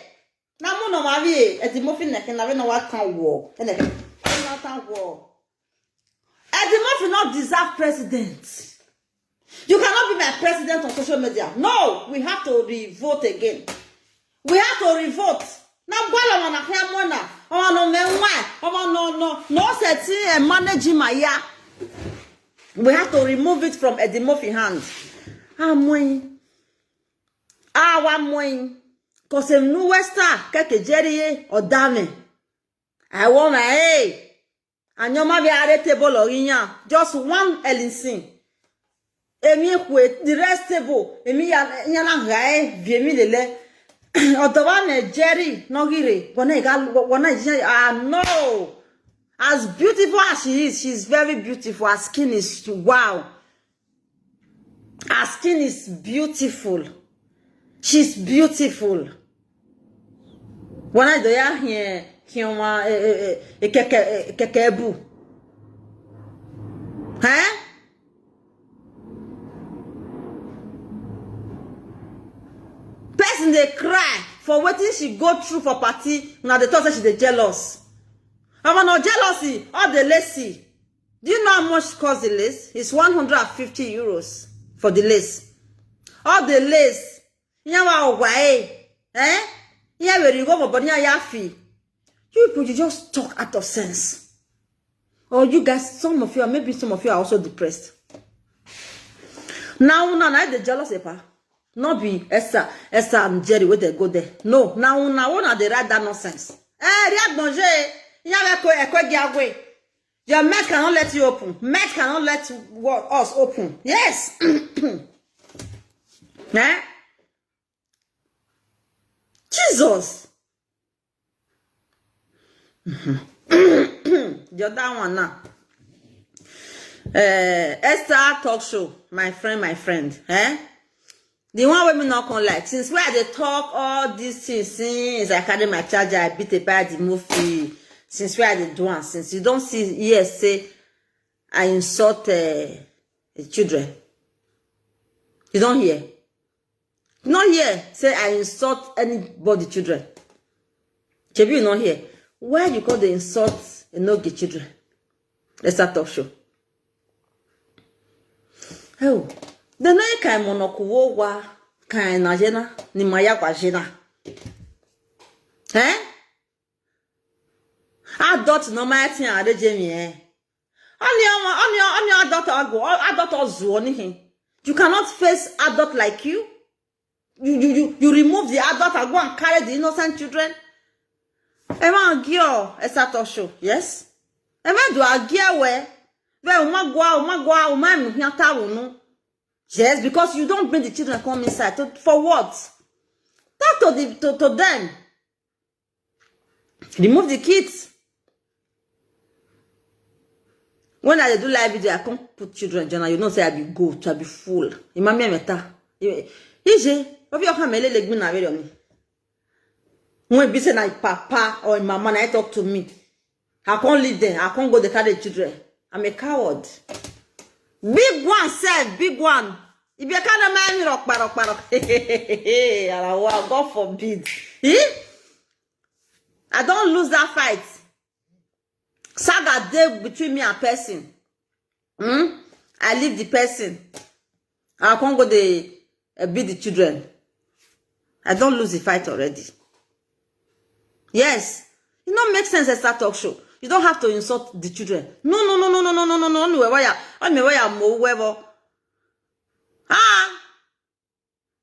Now, no, Marie, at the Murphy neck, and I don't know what can war. And I don't know what can war. Eddie Murphy not deserve president. You cannot be my president on social media. No, we have to revote again. We have to revote. Now, gwala wana hia mwana. Oh, no, me why? Oh, no, no, no, setting and managing my ya. We have to remove it from Eddie Murphy hand. Amwe. Awa mwe. Cause him new Western, keke Jerry, or dame. I want my, hey. Anyoma be are table or inya. Just one elinsin. Emi ekwe, the rest table. Emi ya, ya na gae, vi emi lele. Odoba ne Jerry, no gire. Wana iga, wana ije, ah, no. As beautiful as she is, she's very beautiful. Her skin is wow. Her skin is beautiful. She's beautiful. Wana do ya hie, hie wa, eh, eh, eh, eh, keke, eh, keke ebu. Eh? Person dey cry for wetin she go through for party. Una dey talk say she dey jealous. Omo, no jealousy, all the lacy. Do you know how much cost the lace? It's one hundred and fifty euros for the lace. All the lace. Nyawa owae. Eh? Yeah, where you go, but yeah, yafi. You people, you just talk out of sense. Or you guys, some of you, maybe some of you are also depressed. Now, now, now they jealous, epa. Not be Esther, Esther and Jerry where they go there. No, now, now, now they write that nonsense. Eh, Riak Bonje, Yaweko, Ekwe Giagwe. Your mouth cannot let you open. Mouth cannot let wo-, us open. Yes. Eh? Jesus. The other one now. Uh, Esther talk show, my friend, my friend. Eh? The one wey me no come like. Since where I dey talk all these things, since I carry my charger, I beat a by the movie. Since where I dey do am, since you don't see here say I insult uh, the children. You don't hear. You not hear say I insult anybody children. Shebi you not hear. Why you call the insult Enoge children? Let's start talk show. Oh, the no kind monokuwo wa kind na jena ni maya kwa jena. Eh? Adult no my thing are Jamie eh. Only only only adult ago adult ozu onihin. You cannot face adult like you. You you you, you remove the adult and go and carry the innocent children. Emma Gio, Esato show, yes. Emma do agia we. We umagwa umagwa umam hiatawunu. Yes, because you don't bring the children come inside. To, for what? Talk to the to, to them. Remove the kids. When I dey do live video, I come put children journal. You know say I be goat, I be fool. Imami emeta. Ije, obi oka mele legbin na very on. When be say na papa or mama na talk to me. I can't leave them. I can't go the carry children. I'm a coward. Big one, sef, big one. If you can't mind me, rock, rock, rock. Arawa, God forbid. Eh? I don't lose that fight. Saga dey between me and person. Hmm? I leave the person. I can't go the uh, beat the children. I don't lose the fight already. Yes. It not make sense as that talk show. You don't have to insult the children. No, no, no, no, no, no, no, no, no, no, where you, on me where you move wherever. Ah.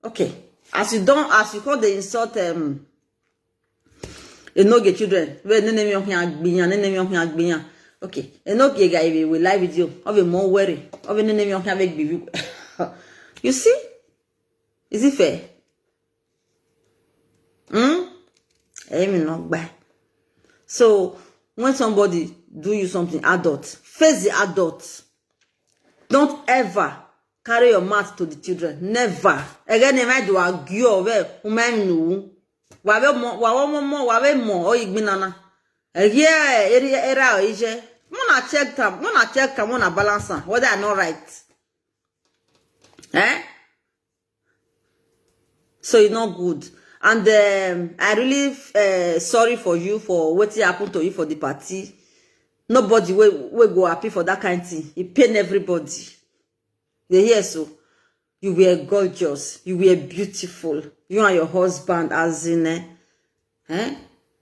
Okay. As you don't, as you call the insult, um, Enoge children. Where nene mi ohia gbinya, nene mi ohia gbinya. Okay. Enoge guy we live video. Of a more worry. Of a nene mi ohia big baby. You see? Is it fair? Hmm? Emi no gba. So when somebody do you something, adult, face the adult. Don't ever carry your mouth to the children. Never. Again, if I do argue over woman, wawe mo, wawe mo, wawe mo, or igbinana. Yeah, area, area, ije. Wanna check them, wanna check them, wanna balance them, whether I not right. Eh? So it's not good. And um, I really uh, sorry for you for what happened to you for the party. Nobody will, will go happy for that kind of thing. It pain everybody. They hear so. You were gorgeous. You were beautiful. You and your husband, as in, eh? Eh?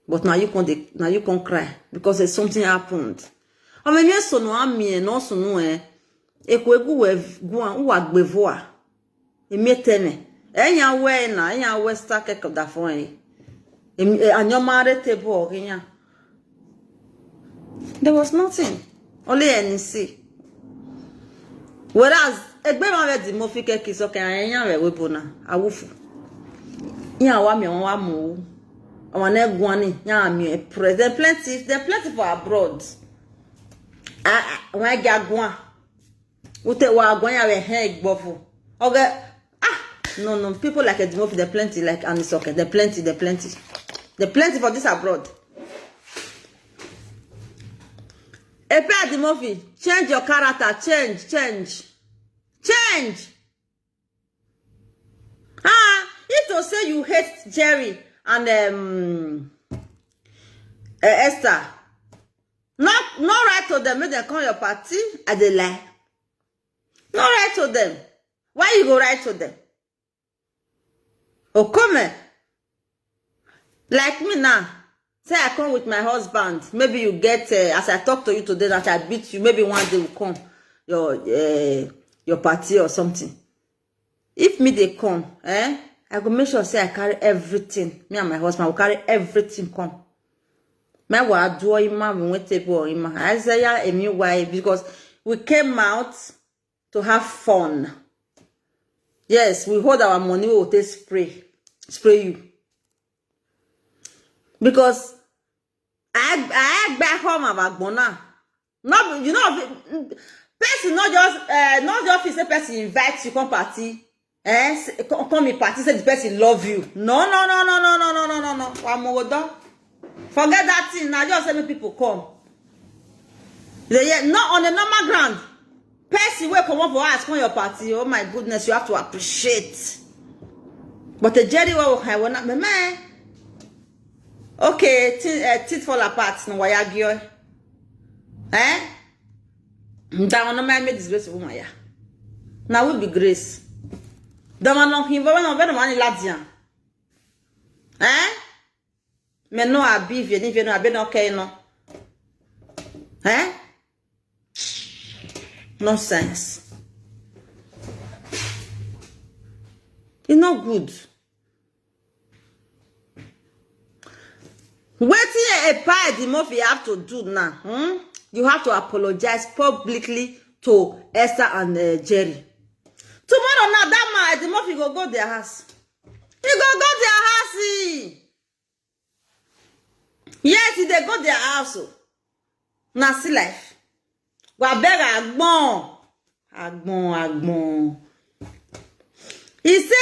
But now you can't, now you can't cry because there's something happened. I mean, yes, so no, I mean, no, so no, eh? Ekwegu we guan uwa gbevoa. Emi eteme. Enya we na, enya we sta ke koda fo en. Emi anyoma re te bo ginya. There was nothing. Only N E C. Whereas, egbe ma ve di mo fi ke ki so ke anya ve we bona. Awufu. Yan wa mi won wa mu. Awon na guan ni, yan mi e press. There plenty, there plenty for abroad. Ah, ah, won ga guan. Ute wa guan ya we he gbofu. Okay. Ah, no, no. People like Eddie Murphy, they're plenty. Like Annie Soke, they're plenty, they're plenty. They're plenty for this abroad. Epe Eddie Murphy, change your character, change, change, change. Ah, if to say you hate Jerry and um, uh, Esther, not no write to them, make them come your party. I dey lie. No write to them. Why you go write to them? Oh, come eh. Like me now. Say I come with my husband. Maybe you get uh, as I talk to you today that I beat you. Maybe one day will come your uh, your party or something. If me they come, eh, I go make sure say I carry everything. Me and my husband will carry everything come. My wa do ima we went table ima. Isaiah emi why because we came out to have fun. Yes, we hold our money, we will take spray, spray you. Because I I back home about Bona. No, you know, person not just uh, not just feel say person invite you come party. Eh, say, come, come in party, say the person love you. No, no, no, no, no, no, no, no, no, no. Wamogodo. Forget that thing. Now just say make people come. They yet not on a normal ground. Person will come up for us, come your party. Oh my goodness, you have to appreciate. But the Jerry will have one man. Okay, tit, uh, tit fall apart. No, why are you? Eh? That one no man make disgrace woman ya. Now would be grace. That one no him, but no, but no man ladian. Eh? Me no abi if you if you no abi no okay no. Eh? Nonsense. It's not good. Wetin Epa Edimofi have to do now? Hmm? You have to apologize publicly to Esther and uh, Jerry. Tomorrow now, that man Edimofi go go their house. He go go their house. He. Yes, he dey go their house. Oh. Na see life. Wa beg agbon. Agbon, agbon. He say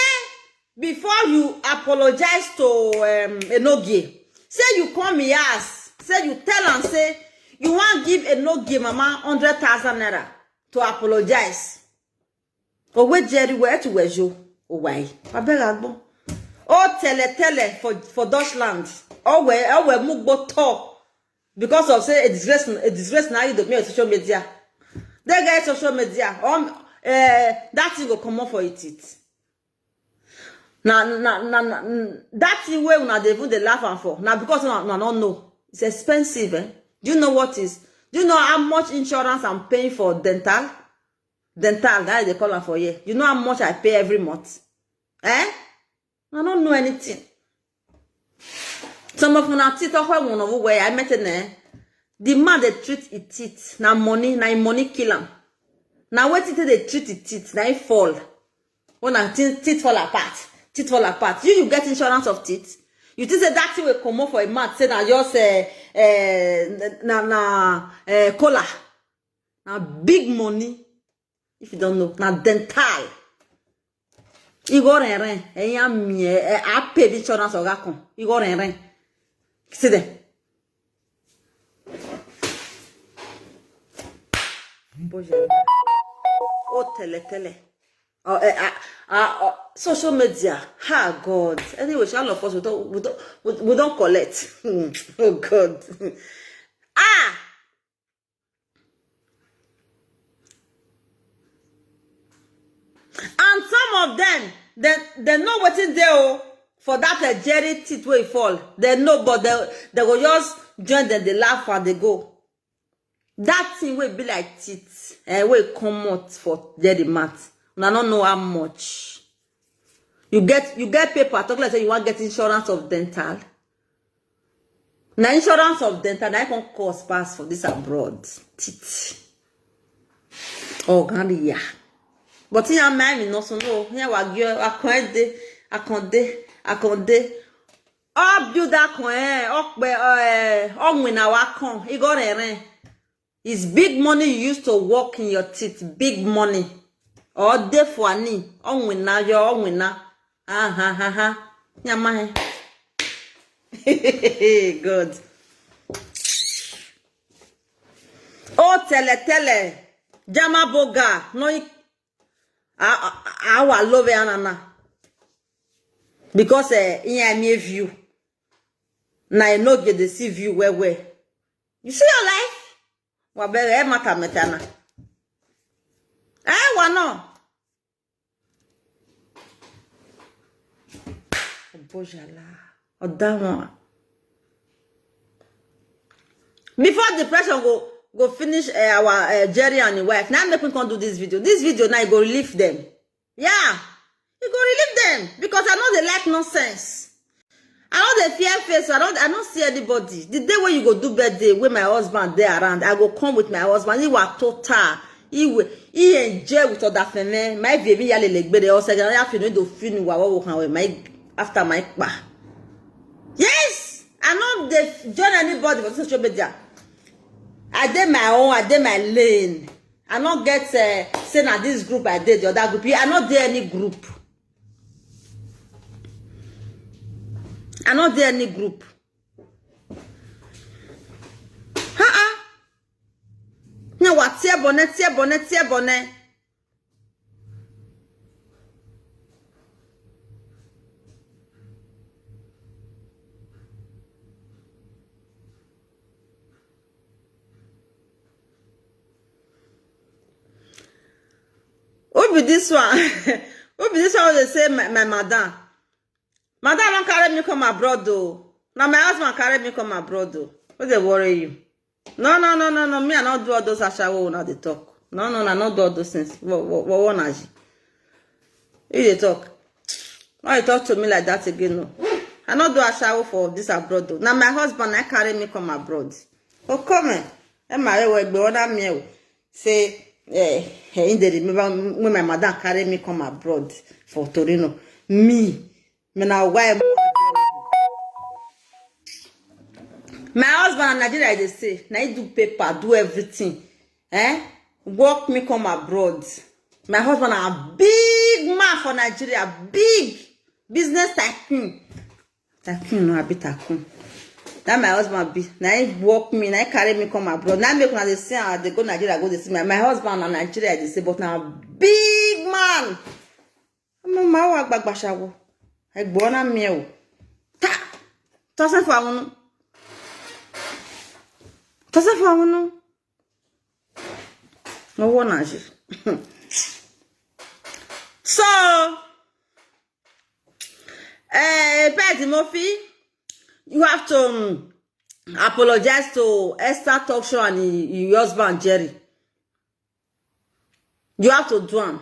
before you apologize to um, Enogie, say you come he ask, say you tell am say you wan give Enogie mama hundred thousand naira to apologize. Owe Jerry where to where you? Oh why? I beg agbon. Oh tele tele for for Dutchland. Oh where oh where mugbo talk. Because of say a disgrace a disgrace now you do me on social media. They get social media um uh, that thing go come up for it it now now now that thing wey una dey even dey laugh am for na because una una no know it's expensive eh do you know what is do you know how much insurance I'm paying for dental dental that they call am for here you know how much I pay every month eh I don't know anything. Some of una teeth okwe one of where I met in there. The man they treat it teeth. Na money, na him money kill him. Na wetin take dey treat it teeth, na him fall. When na teeth, teeth fall apart, teeth fall apart. You you get insurance of teeth. You think say that thing will come up for a man say na just uh, uh, na na uh, cola. Na big money. If you don't know, na dental. Igor eren, eyan mi e a pay bi chona so ga kon. Igor eren. See there. Boy, oh tele tele. Oh, eh, ah, ah, oh, social media. Ha God. Anyway, all of us we don't we don't we, we don't collect. Hmm. Oh God. Ah. And some of them, they, they know wetin dey o for that uh, Jerry teeth wey fall. They know, but they, they go just join them, they laugh and they go. That thing wey be like teeth, eh, wey comot for Jerry mouth. Una no know how much. You get you get paper talk like say you wan get insurance of dental. Na insurance of dental na come cost pass for this abroad. Tit. Oh, can't be ya. But here my me no so no. Here wa gyo akonde, akonde, akonde. All build that coin, okpe, eh, onwina wa kon. Igorere. It's big money you used to work in your teeth. Big money. Or de fuani. Onwina yo, onwina. Aha, aha. Nyama he. Good. Oh, tele, tele. Jama boga. No, I, I, I wa love anana. Because, eh, in a me view. Na I no get the see view where, where. You see your life? Wa bere, eh, mata metana. Eh, wa no. Bojala. Odawa. Before depression go, go finish, eh, our, eh, Jerry and his wife. Now make me come do this video. This video now e go relieve them. Yeah. E go relieve them because I know they like nonsense. I know they fear face. I don't, I don't see anybody. The day when you go do birthday, when my husband there around, I go come with my husband. He was total. He will, he enjoy with other family. My baby, yale legbere, o se gan ya finu do finu wa wo kan we my after my pa. Yes, I know they join anybody for social media. I did my own, I did my lane. I not get, uh, say na this group I did, the other group. I not did any group. I not did any group. Uh-uh. Now what? Tear bonnet, tear bonnet, tear bonnet. Who be this one? Who be this one? They say my, my madam. Madam don't carry me come abroad though. Now my husband carry me come abroad though. What they worry you? No, no, no, no, no. Me, I not do all those ashawo una they talk. No, no, no, I not do all those things. What, what, what one as you? If they talk, why you talk to me like that again? No, I not do ashawo for this abroad though. Now my husband, I carry me come abroad. Oh, come eh. Am I we be one me? Say, eh, eh, in the remember when my madam carry me come abroad for Torino. Me, me now why? My husband in Nigeria, they say, now he do paper, do everything. Eh? Work me come abroad. My husband a big man for Nigeria, big business tycoon. Tycoon, no, I be tycoon. That my husband be. Now he work me, now he carry me come abroad. Now make una dey see how they go Nigeria, go dey see me. My husband na Nigeria, they say, but now big man. Mo ma wa gbagba shawo. Egbo na mi o. Ta. Tosin for awon. Tosin for awon. No one has it. So, eh, Pet Murphy, you have to, um, apologize to Esther Talk Show and y-, your husband Jerry. You have to do am.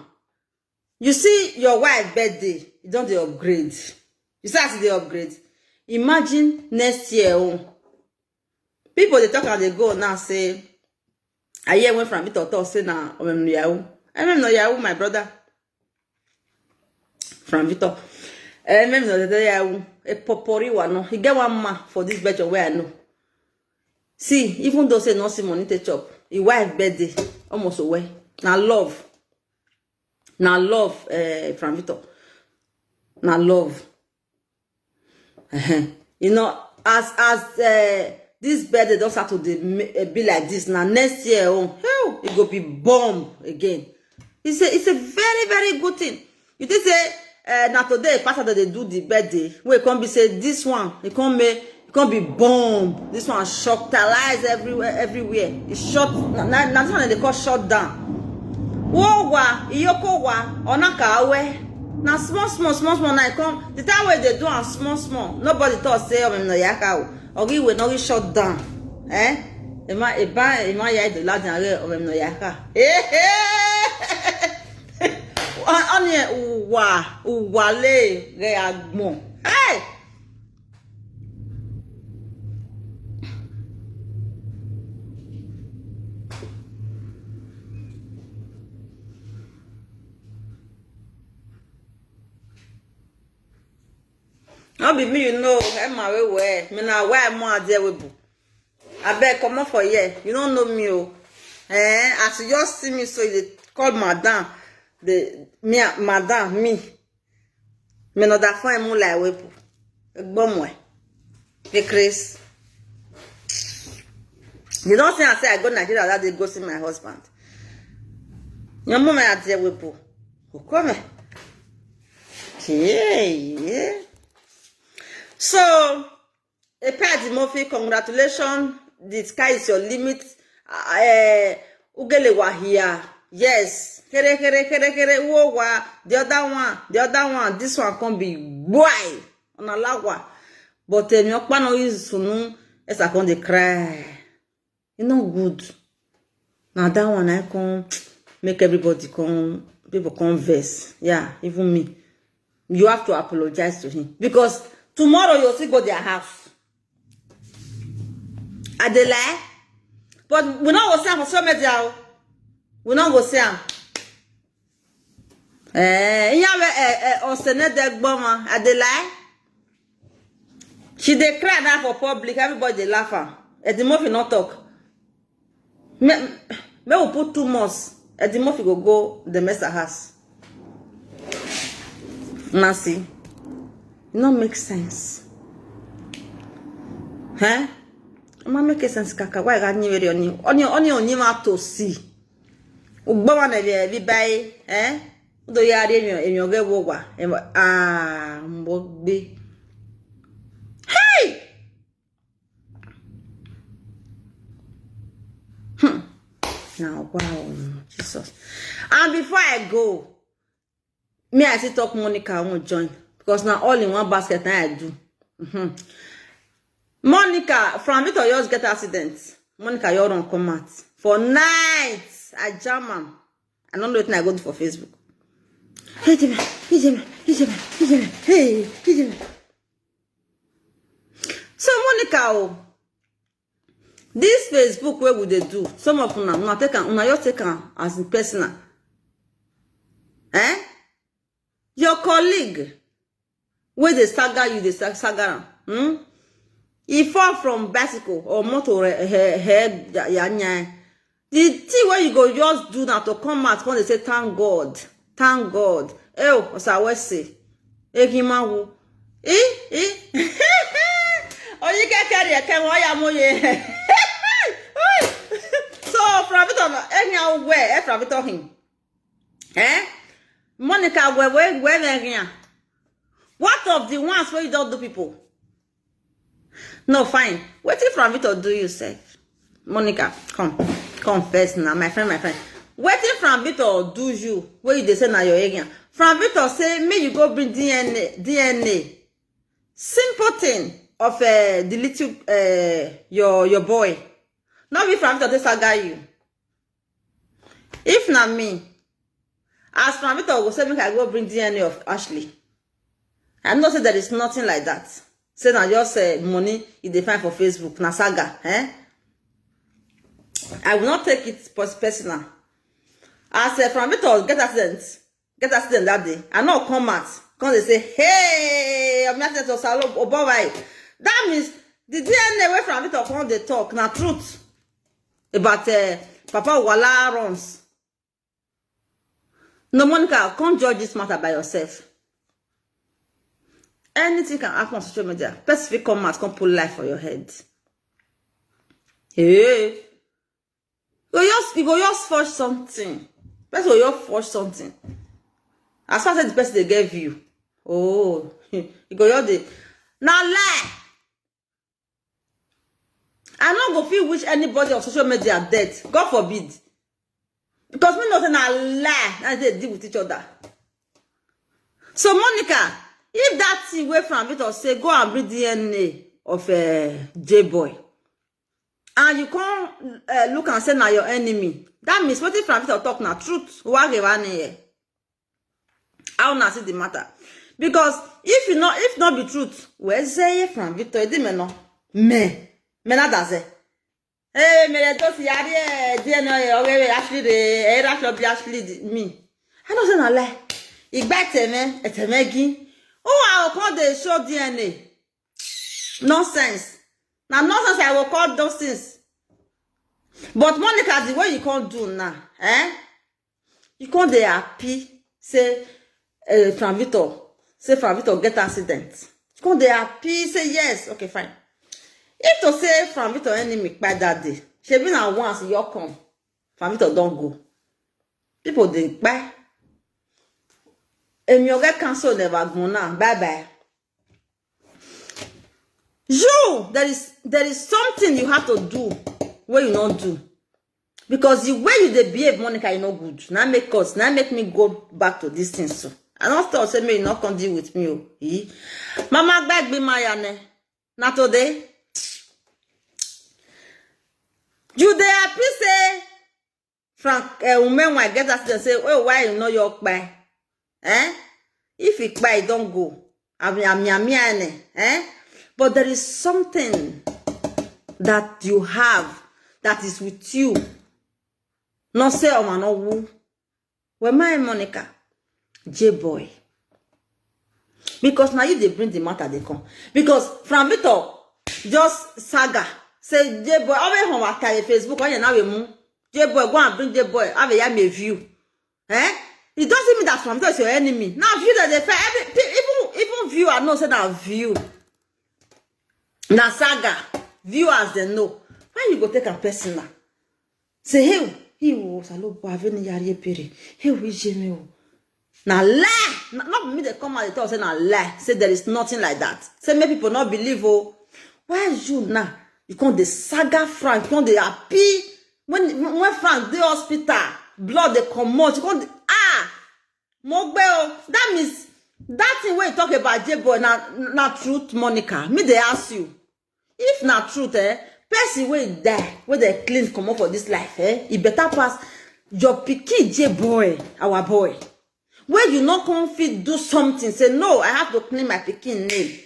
You see your wife birthday, you don dey upgrade. You see as e dey upgrade. Imagine next year own. People dey talk and they go now say, I hear when Frank Victor talk say na Omem no Yahoo. Omem no Yahoo, my brother. Frank Victor. Omem no Yahoo. A popori one no. He get one man for this bedroom where I know. See, even though say no see money take chop, his wife birthday almost away. Na love. Na love, eh, Frank Victor. Na love. Uh-huh. You know, as, as, eh, this birthday don start to dey ma-, eh, be like this, na next year own, hell, e go be bomb again. It's a, it's a very, very good thing. You think say, eh, na today, pastor, that they do the birthday. Wey come be say this one, e come make, e come be bomb. This one shocktalize everywhere, everywhere. E shut, na, na, na this one they call shutdown. Wo wa, iyoko wa, onaka awe. Na small, small, small, small. Now e come, the time wey they do am small, small. Nobody talk say, oh, no yaka o. Ogi we no shut down. Eh? Ema, eba, ema ya do la dan re, oh, no yaka. Eh, eh. Oni uwa, uwa le re agbon. Hey! Be me, you know, Emma, well, well. Me na why I'm more there with boo. I beg, come up for here. You don't know me, oh. Eh, as you just see me, so you dey call madam. The, me, madam, me. Me no da fine mu like we boo. Gbomwe. The Chris. You don't see, I say I go Nigeria that day go see my husband. Your mama at there we boo. Who come? Okay, yeah. So, Epe Ademofi, congratulations. The sky is your limit. Uh, Ugele Wahia. Yes. Here, here, here, here. Wo wa. The other one. The other one. This one can be why. On a lawa. But um, your kpano is sunu. Esa come dey cry. E no good. Na that one I come make everybody come, people come vex. Yeah, even me. You have to apologize to him because tomorrow you still go their house. I dey lie, but we no go see am for social media o. We no go see am. Eh, iya we eh eh Osene Degboma, I dey lie. She dey cry now for public, everybody dey laugh am. Eddie Murphy no talk. Me, me we put two months. Eddie Murphy go go the Mesa house. Nancy, e no make sense. Huh? E ma make sense kaka. Why ga nyi very oni oni oni oni ma to see. Ugbo wa na bi bi bai, eh? Udo ya ri emi emi oge wo wa. Emi ah mbo gbe. Hey! Hmm. Now wow, Jesus. And before I go, me I still talk Monica I won't join because now all in one basket now I do. Mm-hmm. Monica, from it or yours get accident. Monica, your run come out. For night, I jam am. I don't know what I go do for Facebook. Hey, Jimmy, hey, Jimmy, hey, Jimmy, hey, Jimmy, hey, hey, Jimmy. So, Monica, oh, this Facebook where would they do? Some of una, una take am, una just take am as in personal. Eh? Your colleague, where they stagger you, they stag- stagger am. Hmm? He fall from bicycle or motor, eh, eh, eh, ya- ya- ya. The thing where you go just do now to come out, come they say, "Thank God, thank God." Eh, oh, Osawese. Egimawu. Eh, eh. Oh, you can carry a camera, ya moye. So, from it on, anyhow, where, eh, from it on him. Eh? Monica, where, where, where, where, where? What of the ones where you don't do people? No, fine. Wetin Franvito do you sef? Monica, come. Come first now, my friend, my friend. Wetin Franvito do you? Where you dey say na your area? Franvito say make you go bring D N A, D N A. Simple thing of uh, the little uh, your your boy. Not be Franvito dey saga you. If na me, as Franvito go say make I go bring D N A of Ashley. I know say there is nothing like that. Say na just uh, money you dey find for Facebook, na saga, eh? I will not take it pers- personal. As uh, Franvito get accident, get accident that day, I no come out. Come they say, "Hey, I'm accident of Salo Obobai." That means the D N A way Franvito come they talk na truth about uh, Papa Wala runs. No, Monica, come judge this matter by yourself. Anything can happen on social media. Person fit come out, come put life for your head. Hey. You go just, you go just forge something. Person go just forge something. As far as the person they gave you, oh, you go just dey. Na lie. I no go fit wish anybody on social media death. God forbid. Because we know say na lie, na they deal with each other. So Monica, if that thing wey Franvito say go and bring D N A of uh, J boy, and you come uh, look and say na your enemy, that means wetin Franvito talk na truth. Why give here? How una see the matter? Because if you no, if not be truth, where say Franvito? Edi me no, me, me na daze. Hey, me le to si yari eh, D N A eh, oge we Ashley de, eh, Ashley be Ashley de, me. I don't say na lie. Igba teme, eteme gi. Who I come dey show D N A? Nonsense. Na nonsense I go call those things. But Monica, the way you can't do now, eh? You can't dey happy say uh, Frank Victor, say Frank Victor get accident. You can't dey happy say yes, okay, fine. If to say Frank Victor enemy by that day, she been at once your come. Frank Victor don't go. People dey buy. Emi oga cancel never go now. Bye bye. You, there is there is something you have to do where you not do. Because the way you dey behave, Monica, you no good. Now make us, now make me go back to this thing so. I don't stop say me you not come deal with me. Oh. Eh? Mama beg me my ane. Not today. You dey happy say Frank uh, women when I get accident say, oh, why you know your kpai? Eh? If he kpai, don't go. I mean, I mean, I mean, eh? But there is something that you have that is with you. Not say, oh, man, no who. Well, my Monica, J boy. Because now you they bring the matter they come. Because Frank Victor just saga say J boy always on what Facebook on you now we move. J boy go and bring J boy have a yam a view. Eh? It doesn't mean that Frank Victor is your enemy. Now view that they fair every pe- even even viewer know say that view. Na saga viewers they know. Why you go take a personal? Say hey, he was a low bavini yari pere. Hey, we jimmy. Na lie. Na- Not me they come out they talk say na lie. Say there is nothing like that. Say make people not believe oh. Why you now? You come the saga Frank, you come the happy. When when Frank the hospital, blood they come out. You come the, ah, Mogbe oh. That means that thing we talk about J boy na na truth, Monica. Me they ask you. If na truth, eh, person wey die, wey dey clean comot for this life, eh, e better pass your pikin J boy, our boy. Wey you no come fit do something, say no, I have to clean my pikin name.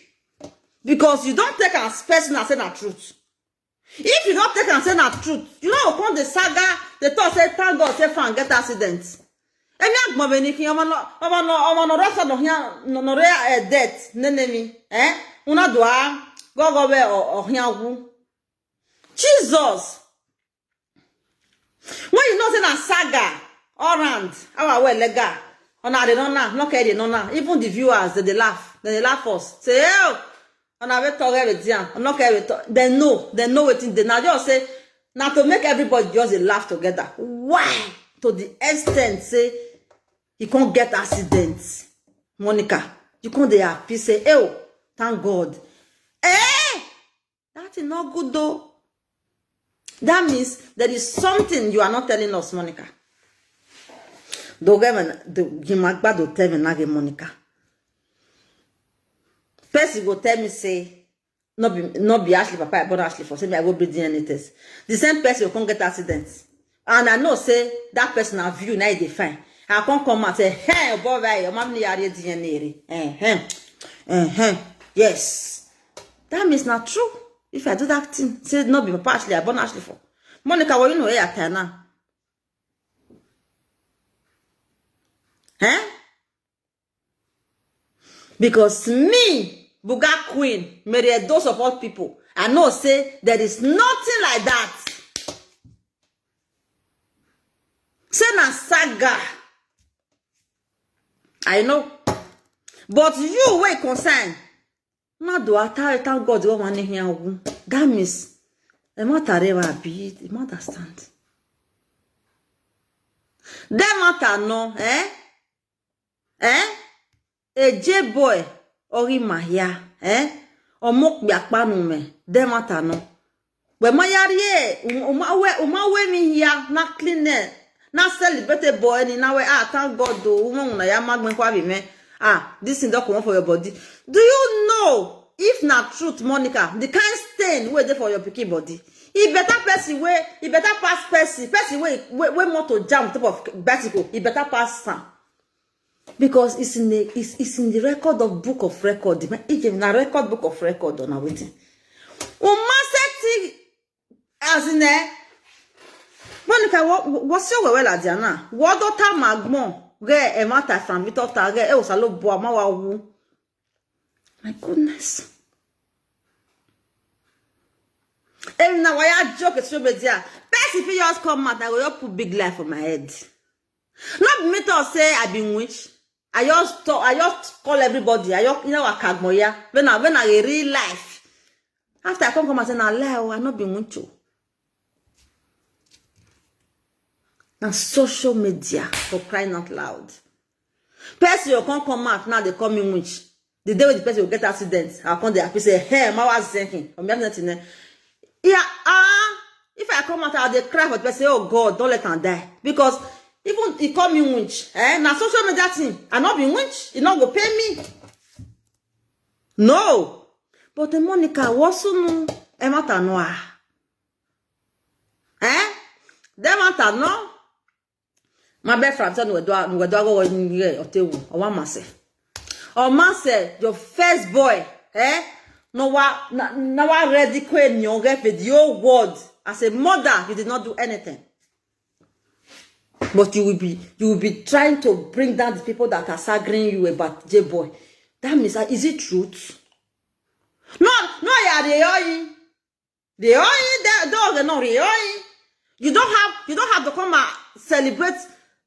Because you don take am as personal say na truth. If you don take am say na truth, you no go come dey saga, dey talk say thank God say fan get accident. Emi agbon be ni kin omo no omo no omo no rasa no hia no no re eh, death nene mi eh una do a go go be o o hia wu. Jesus. When you know say na saga all round our well lega ona dey no na no care dey no na even the viewers dey dey laugh dey dey laugh us say oh una wey talk everything una no care wey talk dem know dem know wetin dey na just say na to make everybody just dey laugh together why to the extent say e come get accident Monica you come dey happy say oh thank God eh that thing no good though that means there is something you are not telling us Monica. Dogemen the gimagbado tell me nage Monica. Person go tell me say no be no be Ashley papa I born Ashley for say me I go be D N A test. The same person go come get accident. And I know say that person na view na e dey fine. I come come out say hey boy why your mommy yare D N A re. Eh eh. Eh eh. Yes. That means na true. If I do that thing, say no be papa Ashley I born Ashley for. Monica, what you know here at now? Eh? Because me, Buga Queen, Mary Edo support people, I know say there is nothing like that. Say na saga. I know. But you wey concern, na do I tell thank God you want here. That means the matter ever be, you understand. That matter no, eh? Eh? A J boy, ori mahia, eh? Omok biakpanu me, that matter no. But my yari, uma we, uma we mi here, na clean eh. Na celebrate boy ni na we ah thank God do woman una ya magme kwa bi me. Ah, this thing don comot for your body. Do you know if na truth Monica, the kind stain wey dey for your pikin body? E better person wey e better pass person, person wey wey wey motor jam top of bicycle, e better pass am. Because it's in the it's, it's in the record of book of record. If na record book of record or na wetin. Umaseti as in eh Monica, what what's your well at Diana? What do ta magmo? Re e mata from Victor ta re e osalo bo amawa wu. My goodness. If na why I joke with social media, person fit just come out, I go just put big lie for my head. No be me talk say I be witch. I just talk, I just call everybody. I just, you know, I kagmoya. When I, when I real life. After I come, come and say, "Na lie o, I no be witch o." Na social media, for crying out loud. Person go come, come out now, they call me witch. The day wey the person go get accident, I come dey happy say, "Hey, ma was thinking." Or me nothing. Yeah, ah, if I come out, I dey cry for the person, "Oh God, don't let am die." Because even he call me witch. Eh? Na social media thing. I no be witch. He no go pay me. No. But the Monica, what's no? Emma Tanoa. Eh? Dem matter no. My best friend said, "No, we do, we do go in here, or tewu, or one mase." Or mase, your first boy, eh? No wa, na, na wa ready kwe nyonge for the whole world. As a mother, you did not do anything. But you will be, you will be trying to bring down the people that are sagring you about J boy. That means, uh, is it truth? No, no, yeah, they are. They are in the dog, no, they are. You don't have, you don't have to come and celebrate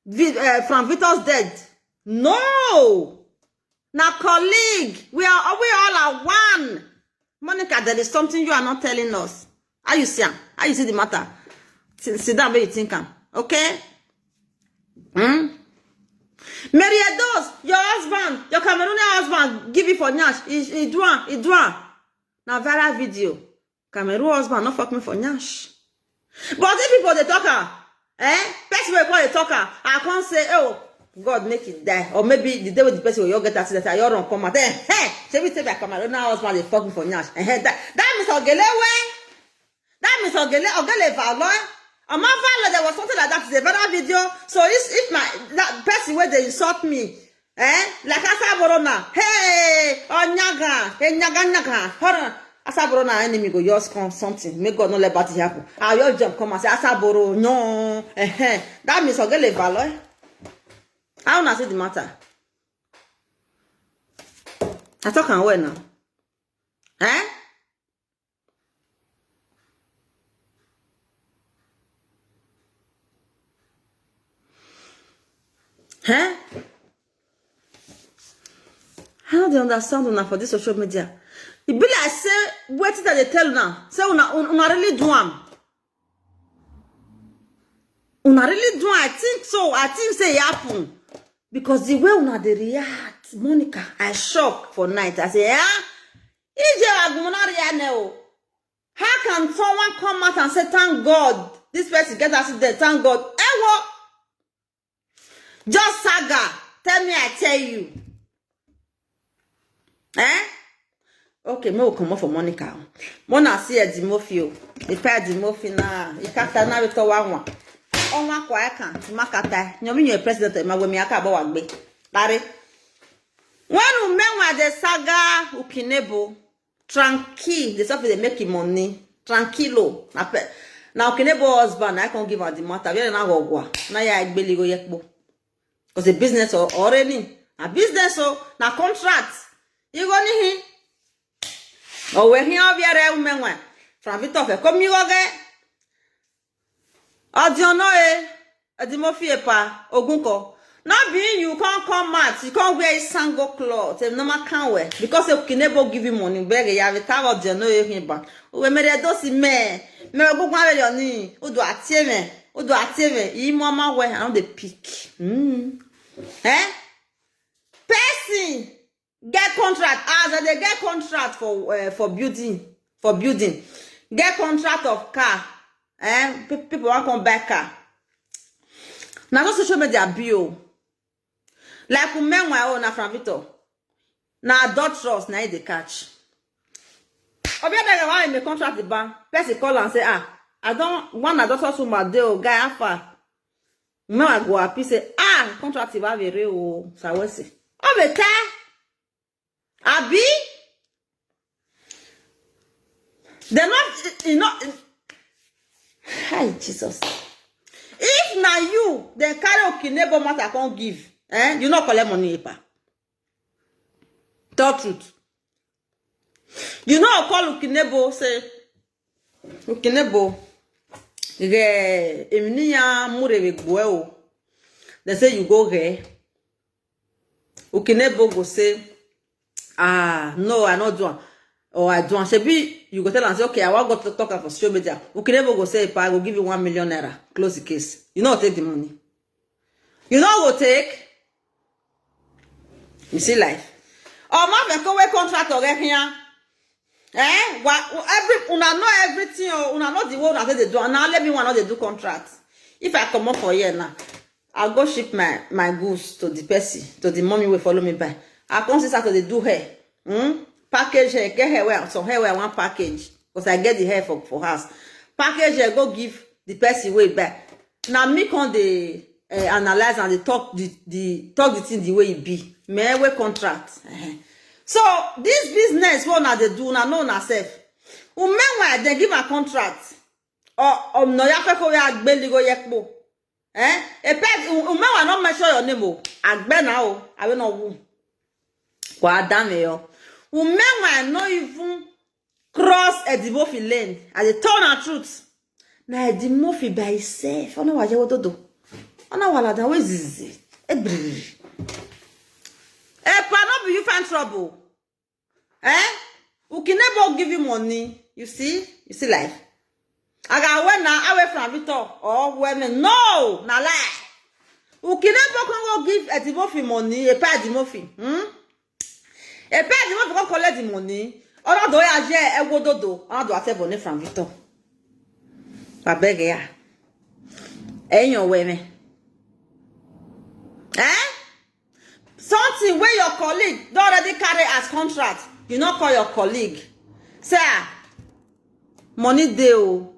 Vi- uh, Frank Victor's death. No, now colleague, we are, we all are one. Monica, there is something you are not telling us. How you see am? How you see the matter? Sit, sit down where you think am. Okay? Hmm? Mary Edos, your husband, your Cameroonian husband, give it for nyash. He, he do am, he do am. Now viral video. Cameroon husband not fuck me for nyash. But if people they talk am, eh? Person wey come dey talk am, I can't say, "Oh, God make it die." Or maybe the day with the person will get accident, I run come out. Eh, hey, say we say my Cameroon husband they fuck me for nyash. Eh, eh, that, that means Ogelewe. That means Ogele, Ogele Valor. I'm not violent. There was something like that. It's a viral video. So if, if my, that person where they insult me, eh? Like Asaboro now. Hey, oh, nyaga. Hey, nyaga, nyaga. Hold on. Asaboro now, enemy go just come something. May God not let bad thing happen. I just jump come and say, "Asaboro, no." Eh, eh. That means Ogele Valor. How una see the matter? I talk am well now. Eh? Eh? I no dey understand una for this social media. E be like say wetin I dey tell una, say una, una, una really do am. Una really do am. I think so. I think say e happen. Because the way una dey react, Monica, I shock for night. I say, "Ah, ije agunmuna ria ne o." How can someone come out and say, "Thank God, this person get accident, thank God"? Ewo! Just saga, tell me, I tell you. Eh? Okay, me will come up for Monica. Mona see Eddie Murphy o. He pay Eddie Murphy na. He can't tell now to one one. On one quiet can. Makata. Nyomi nyo president ma we mi aka bo wagbe. Larry. When Umenwa the saga Ukinebo, tranquille, the stuff they make him money. Tranquilo. Na pe, na Ukinebo husband, I can't give her the matter. We na go gwa. Na ya igbeli go yekbo. Because a business or already. A business o, na contract. You go ni hi. O we hi o biere Umenwa. From Victor fe komi oge. Odiono e. Eddie Murphy epa ogunko. No be you can't come out, you can't wear a sango cloth, a normal can't wear. Because Ukinebo give you money, beg ya, we tag Odiono e hin back. We made a dosi me. Me ogunko ave yoni. Udo atie me. Udo atie me. I mama we, I don't dey pick. Mm. Eh? Person get contract, as they get contract for, uh, for building, for building, get contract of car. Eh? Pe- people want come buy car. Now, no social media bill. Like Umenwa o, na from Victor. Na adulterous, na e dey catch. Obi abeg, why me contract the ban? Person call and say, "Ah, I don't want adulterous woman dey o, guy, how far?" Now I go happy say, "Ah, contract va vere o, sawese." Obete. Abi? They not, you know, hi, Jesus. If na you, then carry Ukinebo matter come give. Eh? You not collect money, epa. Tell truth. You know, call Ukinebo, say, Ukinebo, re, emi ni ya mu re we gbo e o. They say you go re. Ukinebo go say, "Ah, no, I no do am." Or, "I do am." Shebi, you go tell am say, "Okay, I wan go to talk am for social media." Ukinebo go say, "Pa, I go give you one million naira. Close the case." You no take the money. You no go take. You see life. Or ma fe ko we contract or here. Eh? What, every, una know everything, oh, una know the way una take dey do. And now let me one no dey do contract. If I comot for here now, I go ship my, my goods to the person, to the mommy wey follow me buy. I come see start to dey do hair. Hmm? Package hair, get hair where, some hair where I want package. Because I get the hair for, for house. Package hair, go give the person wey buy. Na me come dey, eh, analyze and dey talk the, the, talk the thing the way e be. Me wey contract. Eh. So, this business wey una dey do, una know una sef. Meanwhile, dem give am contract. Or, or no, ya fe ko ya gbe ligo yekpo. Eh? E pe, u-, umewa no mention your name o. Agbe na o. I will not woo. Kwa dame yo. Umewa no even cross Eddie Murphy lane. I dey tell una truth. Na Eddie Murphy by himself. Ona wa jewo dodo. Ona wa la dan we zizi. Ebriri. Epa, no be you find trouble. Eh? Ukinebo give you money. You see? You see life. Aga we na awe from Victor or women. No, na lie. Ukinebo can go give Eddie Murphy money. E pay Eddie Murphy. Hmm? E pay Eddie Murphy come collect the money. Ona do ya je e wo dodo. Ona do ate bone from Victor. I beg ya. Enyo we me. Eh? Something wey your colleague don already carry as contract, you no call your colleague. Say, "Ah, money dey o.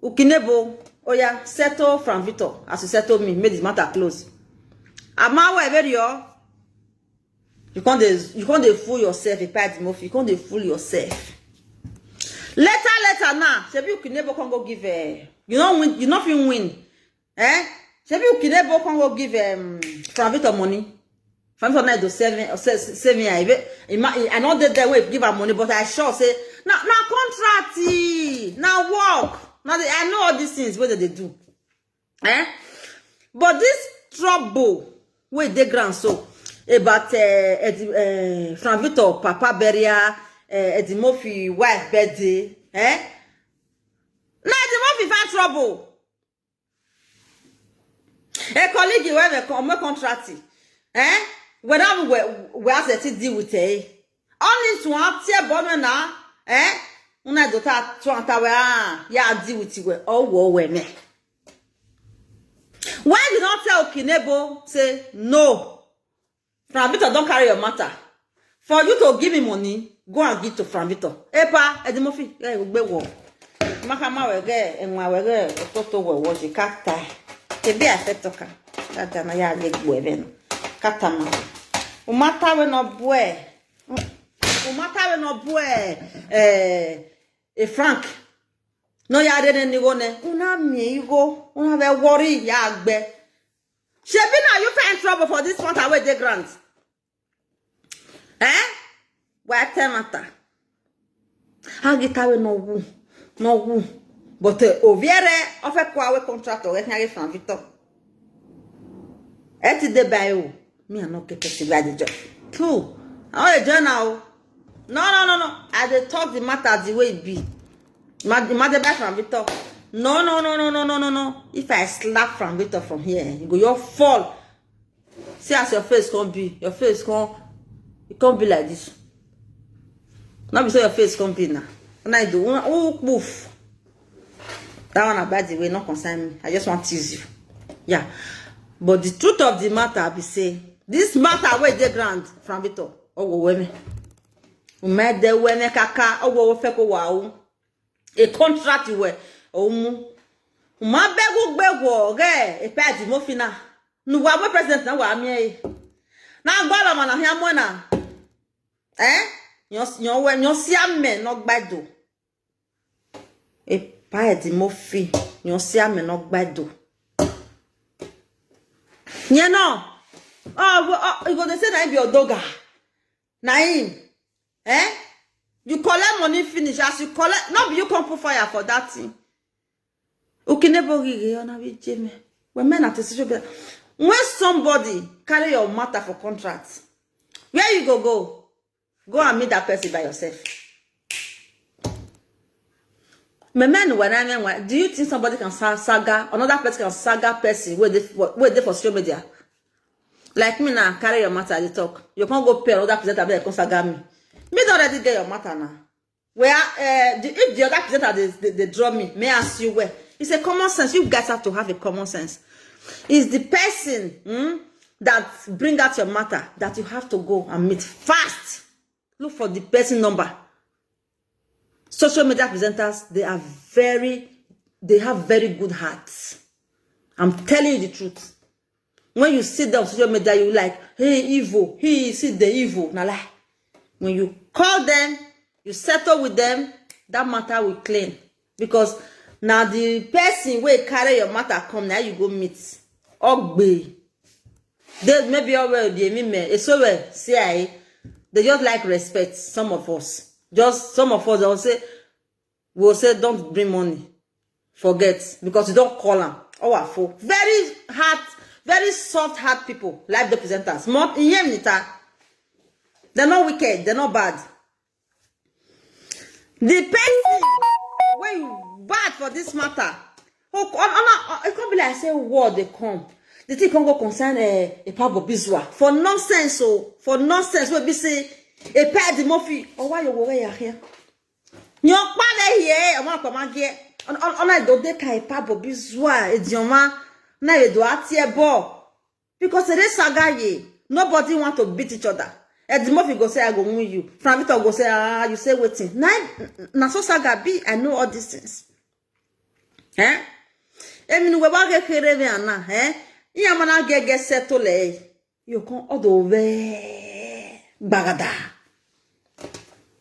Ukinebo, oya, settle from Victor as you settle me, make the matter close." Ama we very o. You can't dey, you can't dey fool yourself, if I Murphy, you can't dey fool yourself. Later, later now, shebi Ukinebo come go give, eh, you no win, you no fit win. Eh? Shebi Ukinebo come go give, um, Franvito money. Franvito na do seven, se-, se-, seven, I be, ima-, I no dey there wey give am money, but I sure say na, na contract, eh, na work. Na the, I know all these things wey dem dey do. Eh? But this trouble wey dey ground so about, eh, Eddie, eh, Franvito papa burial, eh, Eddie Murphy wife birthday, eh? Na Eddie Murphy find trouble. A colleague wey we come, we contract, eh? We don, we, we as a deal with, eh? Only to one tear bone na, eh? Una do ta, to anta we, ah, ya deal with we. Oh, wo we me. Why you not tell Kinebo say no? Franvito don carry your matter. For you to give me money, go and give to Franvito. Epa, Eddie Murphy, eh, ugbe wo. Maka ma we ge, enwa we ge, ototo we wo je kata. Ebi a fe toka. Kata na ya le gbo ebe no. Kata ma. O matter we no boy. O matter we no boy. Eh, e Frank. No ya de ne ni go ne. Una mi go. Una be worry ya gbe. Shebi na you find trouble for this matter wey dey ground. Eh? Why tell matter? How get away no woo, no woo. But, uh, oviere ofe kwa we contract or get nyage Franvito. Eti de by o. Me I no get person wey I dey join. Two. I no dey join now. No, no, no, no. I dey talk the matter the way it be. Ma-, the matter by Franvito. No, no, no, no, no, no, no, no. If I slap Franvito from here, you go your fall. See as your face come be. Your face come, it come be like this. Not be so your face come be now. When I do, who, who poof? That one about the way, not concern me. I just want to tease you. Yeah. But the truth of the matter be say, this matter wey dey ground, Franvito, oh, wo women. Umede women kaka, oh, wo feko wa o. A contract we, oh, mu. Uma begu gbego, ge, e pay Eddie Murphy na. Nu wa we president na wa mi e. Na gba la mana hia mo na. Eh? Nyo, nyo we, nyo si ame no gbado. E pay Eddie Murphy, nyo si ame no gbado. Nye no. Oh, we, oh, you go dey say na him be Odoga. Na him. Eh? You collect money finish, as you collect, no be you come put fire for that thing. Ukinebo gige ona bi jeme. When men at social media, when somebody carry your matter for contract, where you go go? Go and meet that person by yourself. My men, when I mean, do you think somebody can sa- saga another person, can saga person where they for, where they for social media? Like me now, carry your matter, they talk. You can't go pay another presenter, they come saga me. Me don't already get your matter now. Where uh, the, if the other presenter they, they, they draw me, may I ask you where? It's a common sense. You guys have to have a common sense. It's the person hmm, that bring out your matter that you have to go and meet fast. Look for the person number. Social media presenters, they are very, they have very good hearts. I'm telling you the truth. When you sit down on social media, you like, hey, evil, he see the evil. Na lie. When you call them, you settle with them, that matter will clean. Because now the person wey carry your matter come, now you go meet. Ogbe. They maybe over the me, me, it's over C I A. They just like respect, some of us. Just some of us, they'll say, we'll say, don't bring money. Forget, because you don't call them. Oh, I fool. Very hard, very soft heart people, like the presenters. More in Yemnita. They're not wicked, they're not bad. The person when you bad for this matter, oh, on, on, on, it can't be like say war they come. The thing can't go concern a, a Pablo Biswa for nonsense. So for nonsense, we be say a pair the Murphy. Oh, why you go where you here? Your father here, I want to come out here. On on on, I don't take a Pablo Biswa, a Dioma. Now you do at here, ball. Because it is saga ye. Nobody want to beat each other. Eddie Murphy go say, I go win you. Frank Victor go say, ah, you say waiting. Now, now so saga be, I know all these things. Eh? Emi ni we ba ke kere ve ana, eh? Iya mana ge ge settle eh. You come all the way. Bagada.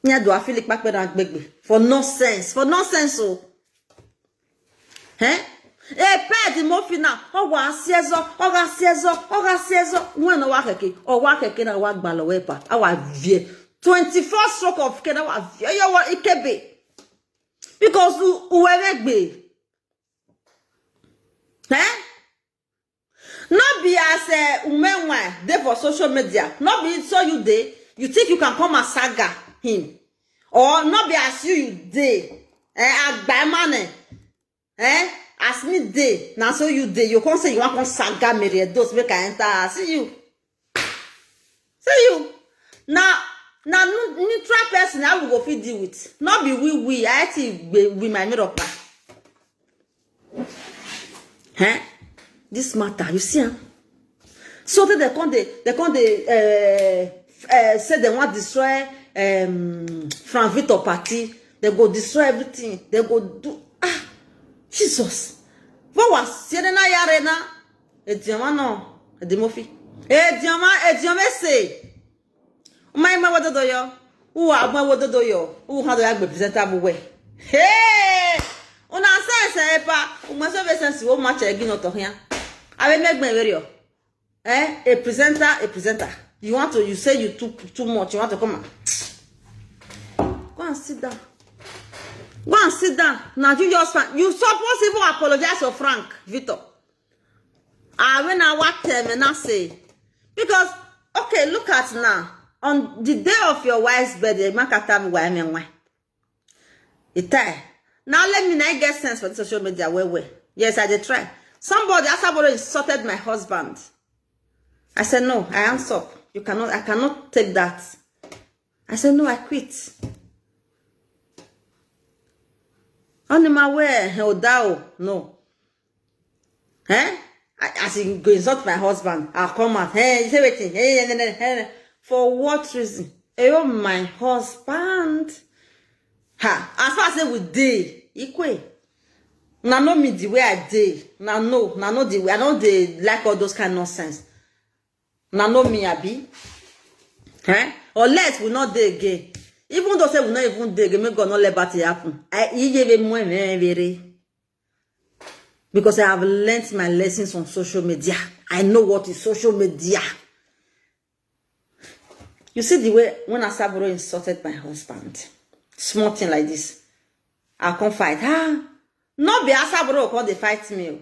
Nya do afili pape na gbegbe. For nonsense, for nonsense o. Eh? E pedi mo fina, o wa siezo, o ga siezo, o ga siezo. When o wa keke, o wa keke na wa gbalo we pa. A wa vie. Twenty-four stroke of kena wa vie. Yo wa ikebe. Because u uwere gbe. Eh? No be as uh, Umenwa dey for social media. No be so you dey. You think you can come and saga him? Or no be as you you dey. Eh, agba money. Eh? As me dey. Now so you dey. You come say you want come saga Mary Edos make I enter. See you. See you. Now, now neutral person, how we go fit deal with? No be we, we. I think we, we my mirror pa. Eh? This matter, you see, huh? So that they come, they, they come, they uh, uh, say they want destroy um, Frank Victor party. They go destroy everything. They go do ah Jesus. What was Siena Yarena? Ediama no, Edimofi. Ediama, Ediama say. My mother do yo. Who are my mother do yo? Who had a presentable way? Hey! Una sense eh pa, uma so be sense wo match again not here. I will make me very. Eh, a presenter, a presenter. You want to, you say you too too much. You want to come and go and sit down. Go and sit down. Now you just find, you suppose even apologize to Frank Victor. Ah, when I watch them and I say, because okay, look at now on the day of your wife's birthday, Makatabu Waimenwa. It tie. Now let me now get sense for the social media. Where where? Yes, I did try. Somebody, Asaboro, insulted my husband. I said no. I hands up. You cannot. I cannot take that. I said no. I quit. On my way, Odao, no. Eh? I, as he go insult my husband, I'll come out. Hey, you say waiting. Hey, hey, hey, hey, hey. For what reason? Hey, oh, my husband. Ha, as far as say we dey, Ikwe. Now know me the way I dey. Now know, now know the way. I don't dey like all those kind of nonsense. Now know me, Abi. Eh? Unless we not dey again. Even though say we not even dey again, may God not let bad thing happen. I, he gave him more very. Because I have learnt my lessons on social media. I know what is social media. You see the way when Asaburo insulted my husband. small thing like this, I come fight. Ah, no be Asaboro come dey fight me o.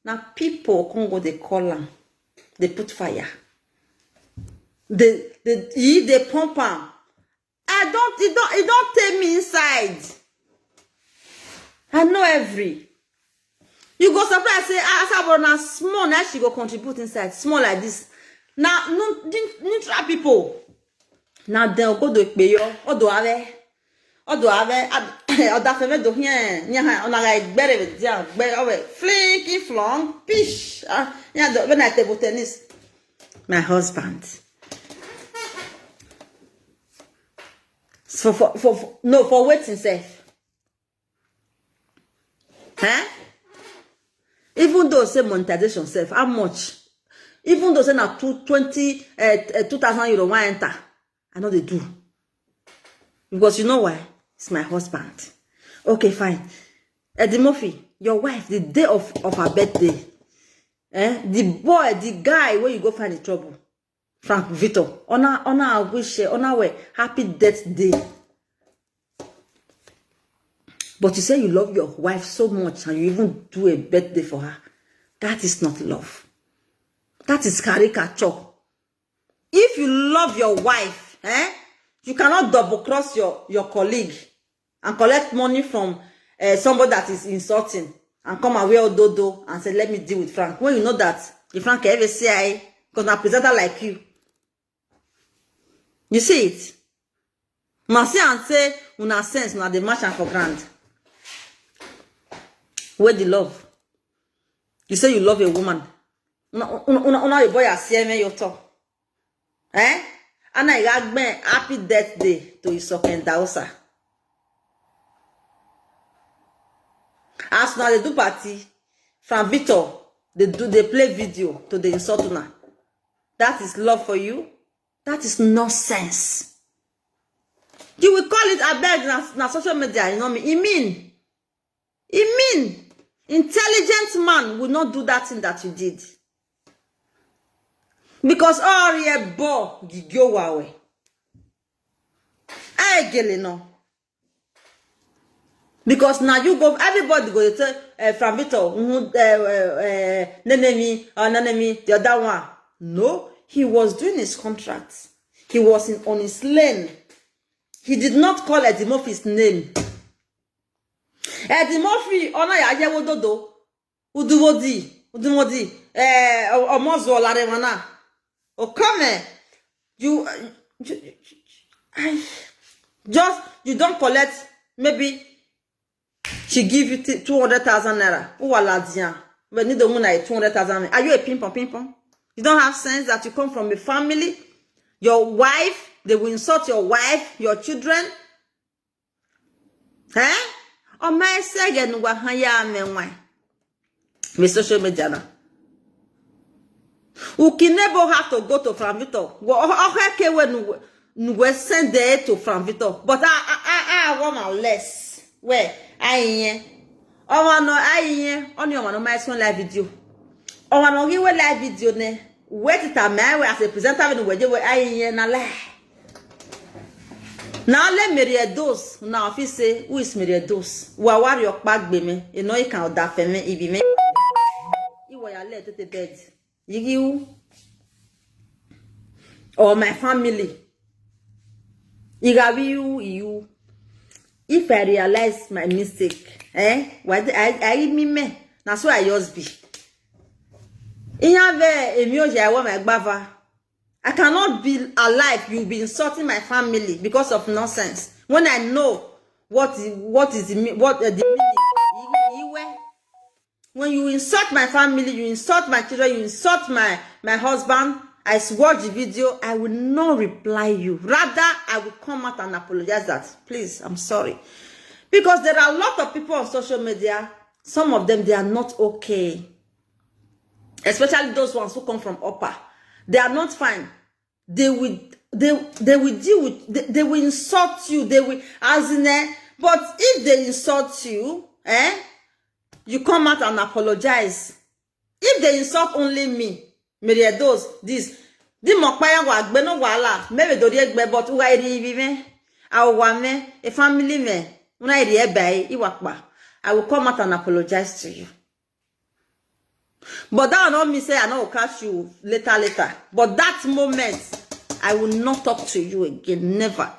Na people come go dey call am, dey put fire. Dey, dey, e dey pump am. I don't, e don, e don take me inside. I know every. You go surprise say, ah, Asaboro na small na she go contribute inside. Small like this. Na no, neutral people. Na dem go do pe yo, odo ave. Odo ave, oda feme do hien, nya ha, ona ga gbere ve dia, gbere ove, flinky flong, pish. Ah, nya do, when I table tennis. My husband. So for, for, for, no, for waiting sef. Eh? Even though say monetization sef, how much? Even though say na two, twenty, eh, eh, two thousand euro wan enter, I no dey do. Because you know why? It's my husband. Okay, fine. Eddie Murphy, your wife, the day of, of her birthday, eh? The boy, the guy where you go find the trouble, Frank Victor, honor, honor, I wish, eh, honor, well, happy death day. But you say you love your wife so much and you even do a birthday for her. That is not love. That is caricature. If you love your wife, eh, you cannot double cross your, your colleague and collect money from, eh, somebody that is insulting and come and wear ododo and say, "Let me deal with Frank." When you know that if Frank ever say I, because na presenter like you. You see it? Ma see and say, una sense, una dey match am for ground. Where the love? You say you love a woman. Una, una, una, una your boy as yeme your talk. Eh? Ana igagbe happy death day to Isoken Dausa. As una dey do party, Frank Victor dey do, dey play video to dey insult una. That is love for you? That is nonsense. You will call it abeg na, na social media, you know me. E mean, e mean, intelligent man will not do that thing that you did. Because all your bo gigio wawe. I gele no. Because now you go, everybody go dey tell, eh, Frank Victor, mm, eh, eh, eh, Nenemi, or Nenemi, the other one. No, he was doing his contract. He was in, on his lane. He did not call Eddie Murphy's name. Eddie Murphy, ona ya yewo dodo. Udumodi, Udumodi, eh, O-, Omozo Olaremana. O come, you, uh, you, you, I, just, you don't collect, maybe she give you t-, two hundred thousand naira. Who are Ladian? But need the one like two hundred thousand. Are you a ping pong, ping pong? You don't have sense that you come from a family, your wife, they will insult your wife, your children. Eh? O my second wa hanya me why? Me social media na. Ukinebo have to go to Frank Victor. Wo o, o ke we nu, nu we send there to Frank Victor. But I, I, I, I want my less. Where? I yen. O wa no, I yen. Only o wa no my son live video. O wa no give we live video ne. Wait it a me we as a presenter we we we I yen na lie. Now let Mary Edos. Now if you say, "Who is Mary Edos?" Wa wa your pack be me. You know you can da fe me, ibi me. You were your let to the bed. You, you. Or my family. You got you, you. If I realize my mistake, eh? Why the, I, I me me. That's why I just be. In have a, a music, I want my bava. I cannot be alive. You'll be insulting my family because of nonsense. When I know what is, what is the me-, what, uh, the meaning. You, you were, when you insult my family, you insult my children, you insult my, my husband. I s-, watch the video. I will not reply you. Rather, I will come out and apologize that, "Please, I'm sorry." Because there are a lot of people on social media. Some of them, they are not okay. Especially those ones who come from upper. They are not fine. They will, they, they will deal with, they, they will insult you. They will, as in, eh, but if they insult you, eh, you come out and apologize. If they insult only me, Mary Edos, this, the mokpaya wa gbe no wala, maybe do ye gbe, but wa iri ibi me. Awame, a family man. When I hear by Iwakba, I will come out and apologize to you. But that will not mean say I no go catch you later, later. But that moment, I will not talk to you again, never.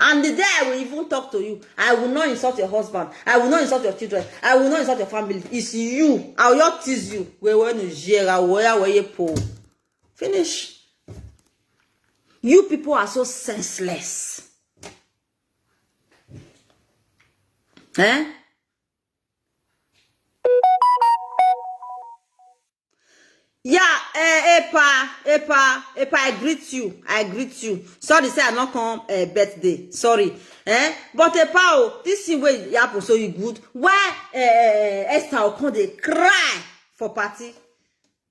And the day I will even talk to you, I will not insult your husband. I will not insult your children. I will not insult your family. It's you. I will just tease you. We we no jera we we ye po. Finish. You people are so senseless. Eh? Yeah, eh, Epa, Epa, Epa, I greet you. I greet you. Sorry, say I not come uh, birthday. Sorry. Eh? But Epa, oh, this thing wey happen so you good. Why uh, Esther Okon dey cry for party?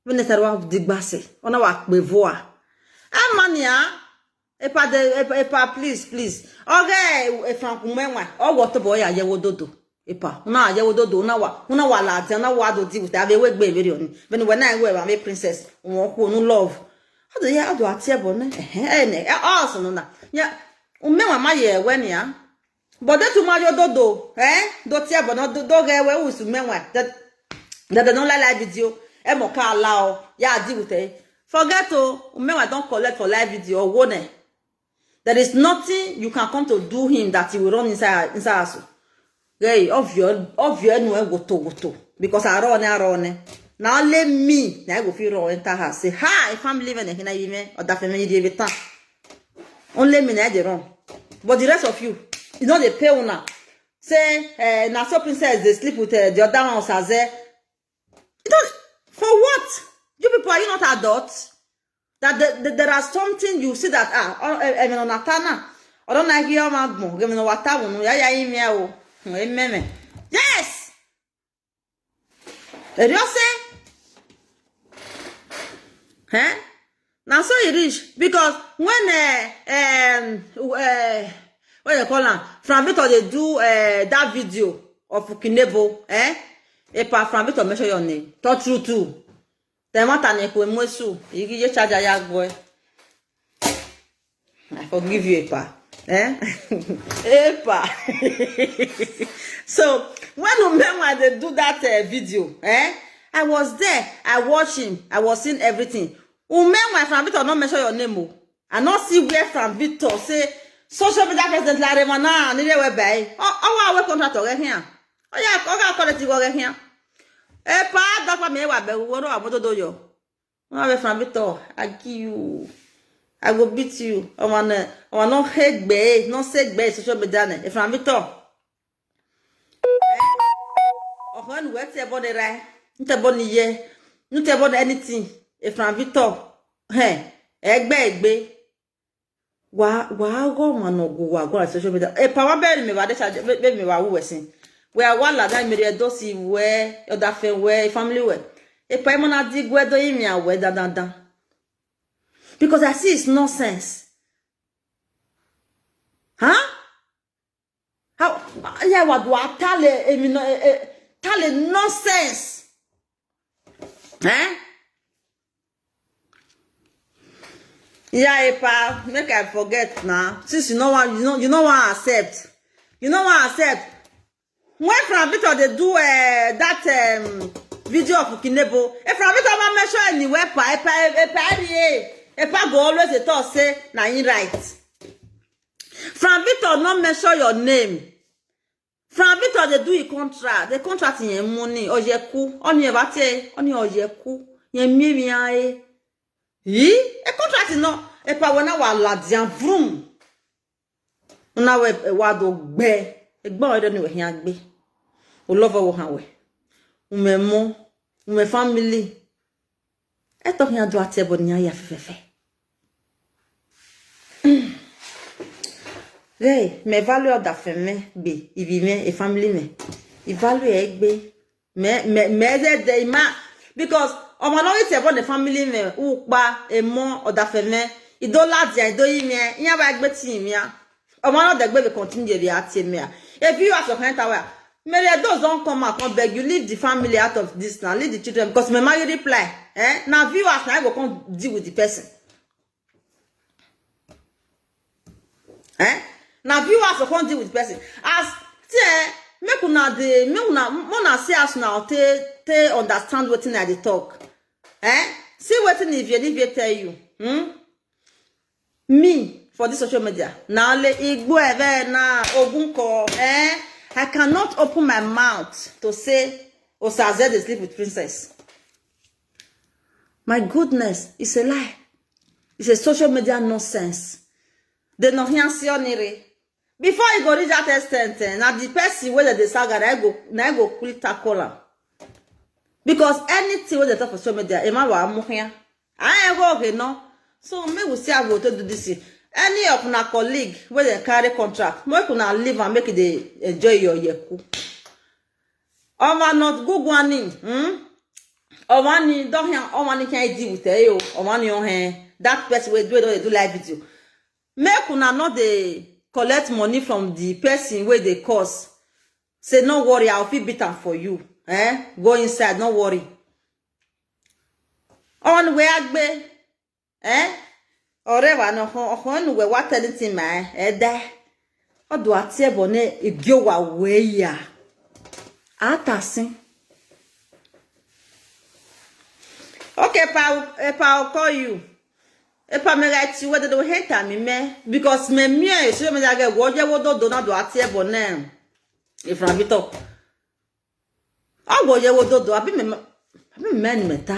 When Esther wa digba se, ona wa pe voa. Amania, Epa, de, Epa, Epa, please, please. Okay, Epa, kumenwa. Oh, what boy, ayewo dodo. Epa, una ayewo dodo, una wa, una wa la, una wa do di with ave we gbe very on. When when I we ave princess, won ku nu love. How do you, how do I tell bone? Eh, eh, eh, also no na. Ya, umenwa ma ye we ni a. But that too much dodo, eh? Do tell bone, do do ge we usu menwa. That that don't like live video. E mo ka la o. Ya di with e. Forget o, umenwa don collect for live video. Wo ne. There is nothing you can come to do him that he will run inside inside house. Hey, of your of your no go to go to because I run I run. Now let me now go feel run enter house. Say hi, family even hina yime or that family dey betan. Only me na dey run. But the rest of you, you know they pay una. Say eh, na so princess dey sleep with uh, the other one Osaze. You don't, for what? You people, are you not adults? That the, the, there are something you see that ah, oh, eh, eh, no, Natana, I don't like your man. Give me no water, no, ya ya ime o, no ime. Yes. Did you say? Eh? Now so it is because when uh, um uh, what you call am? From Victor they do uh, that video of Kinebo, eh? Epa from Victor mention your name. Talk true too. Then what an ekwe mwesu? You get charge ya boy. I forgive you, Epa. Eh? Epa. So when Umenwa they do that uh, video, eh? I was there. I watched him. I was seeing everything. Umenwa from Victor not mention your name. Oh. I not see where from Victor say social media president Laremana and they were by. Oh, oh, I will contract over here. Oh yeah, okay, I call it over here. Epa, that's what me wa be. What do I want to do you? Una be from Victor, I kill you. I go beat you. I wanna, I wanna no hate be, no say be social media ne. If from Victor, oh when we te body right, nte body ye, nte body anything. If from Victor, hey, egbe egbe. Wa wa go man no go wa go on social media. E pa wa be me wa de charge be me wa wu wesin. We are one like that me do see we other friend we family we. E pa mo na di gwe do imi a we dan dan dan. Because I see it's nonsense. Huh? How? Yeah, what do I tell it? I mean, eh, eh, tell it nonsense. Eh? Yeah, Epa, make I forget now. Since you know what you know, you know what I accept. You know what I accept. When Frank Victor they do uh, that um, video of Kinebo, if Frank Victor ma mention anywhere, pa, Epa, Epa, Epa, Epa go always dey talk say na him right. Frank Victor no mention your name. Frank Victor dey do him contract. The contract yẹn money oyeku oni evate oni oyeku yẹn mimi aye. Yi e contract no e pa wena wa ladian vroom. Una we e wa do gbe e gbe o do ni we hin agbe. O love wo han we. Ume mo, ume family. E to hin adu ati ebo ni aya fefefe. Hey, me value other for me be if me a family me. I value egbe. Me me me ze de ima because omo no ite bo the family me upa emo other for me. I do la dia I do yi me. Iya ba egbe ti mi a. Omo no de gbe be continue be ati me a. If you ask your client away, Mary those don't come out come beg you leave the family out of this now. Leave the children because me marry reply. Eh? Now viewers now I go come deal with the person. Eh? Na viewers go come deal with person. As see, eh, make una dey, make una, make una see as una take, take understand wetin I dey talk. Eh? See wetin Ivie Nivie tell you. Hmm? Me for this social media. Na only Igbo ebe na Ogunko. Eh? I cannot open my mouth to say Osaze dey sleep with princess. My goodness, it's a lie. It's a social media nonsense. They no hear see only. Before you go reach that extent, eh, na the person wey dem dey saga na go, na go quick tackle am. Because anything wey dem talk for social media, e ma wa mu here. I ain't go okay no. So make we see how we go take do this thing. Any of una colleague wey dem carry contract, make una leave and make e dey enjoy your yeku. Oma not good one. Hmm? Oma ni don't hear, Oma ni can deal with you. Oma ni on hand. That person wey do it, don dey do live video. Make una no dey collect money from the person wey dey cause. Say no worry, I'll fit beat am for you. Eh? Go inside, no worry. On where agbe? Eh? Ore wa no ho ho nu we wa tell thing my eh da. Odo atie bo ne igio wa we ya. Atasin. Okay, pa, eh, pa, I'll call you. Epa, me write you whether they hate me, me, because me, me, I show me that get what you would do, not do at here, but now. If I'm talk. I go ye wo dodo, abi me, abi me ni meta.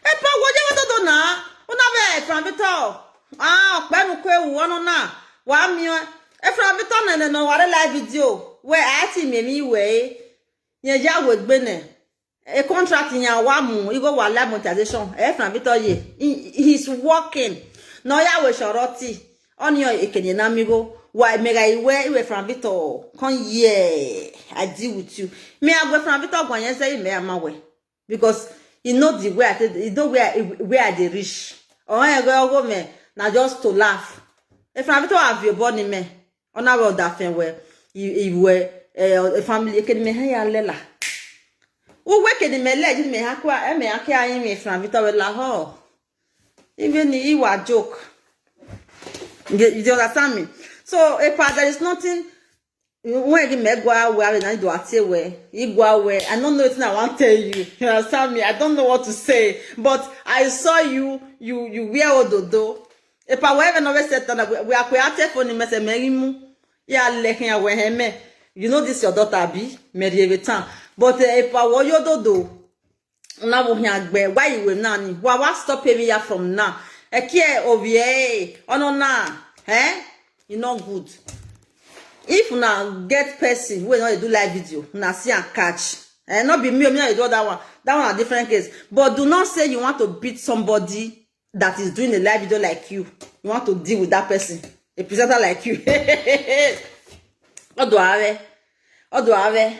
Epa, wo ye wo dodo na. Una be from Victor. Ah, okpe nu kwe wu ono na. Wa mi o. E from Victor na na no ware live video. We a ti me mi we. Yen ya we gbe ne. A contract in ya wa mu. He go wa live monetization. E from Victor ye. He, he's working. No ya we shoroti. Onyo ekenye na mi go. Wa mega iwe, iwe from Victor. Come here. I deal with you. Me, I go from Victor go and say me am away. Because you know the way I take, you know where I, where I dey reach. Oh, I go, go me. Na just to laugh. If I to have your body me, on our that thing where you, you were a family, you can me hey lela. Who wicked me legend me hakwa, eh, me akia in me from Victor la ho. Even he was joke. You, you understand me? So, if there is nothing, when you make go away, I do at way. You go away. I don't know what I want to tell you. You understand me? I don't know what to say. But I saw you, you, you wear ododo. If I ever never said that, we, we are quite for the mess and Mary Mu. Yeah, like him away him. You know this your daughter be Mary Evetan. But uh, if I were your dodo, na wo hia gbe, why you will nani? Wa wa stop him here from now. Ekie ovie, ono na. Eh? You no good. If una get person wey no dey do live video, una see and catch. Eh, no be me, me I do that one. That one a different case. But do not say you want to beat somebody that is doing a live video like you. You want to deal with that person, a presenter like you. Odo are, odo are.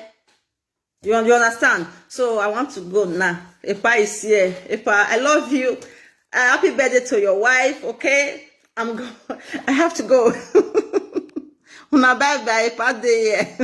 You, you understand? So I want to go now. Epa is here. Epa, I love you. Uh, happy birthday to your wife, okay? I'm go I have to go. Una bye bye, Epa dey here.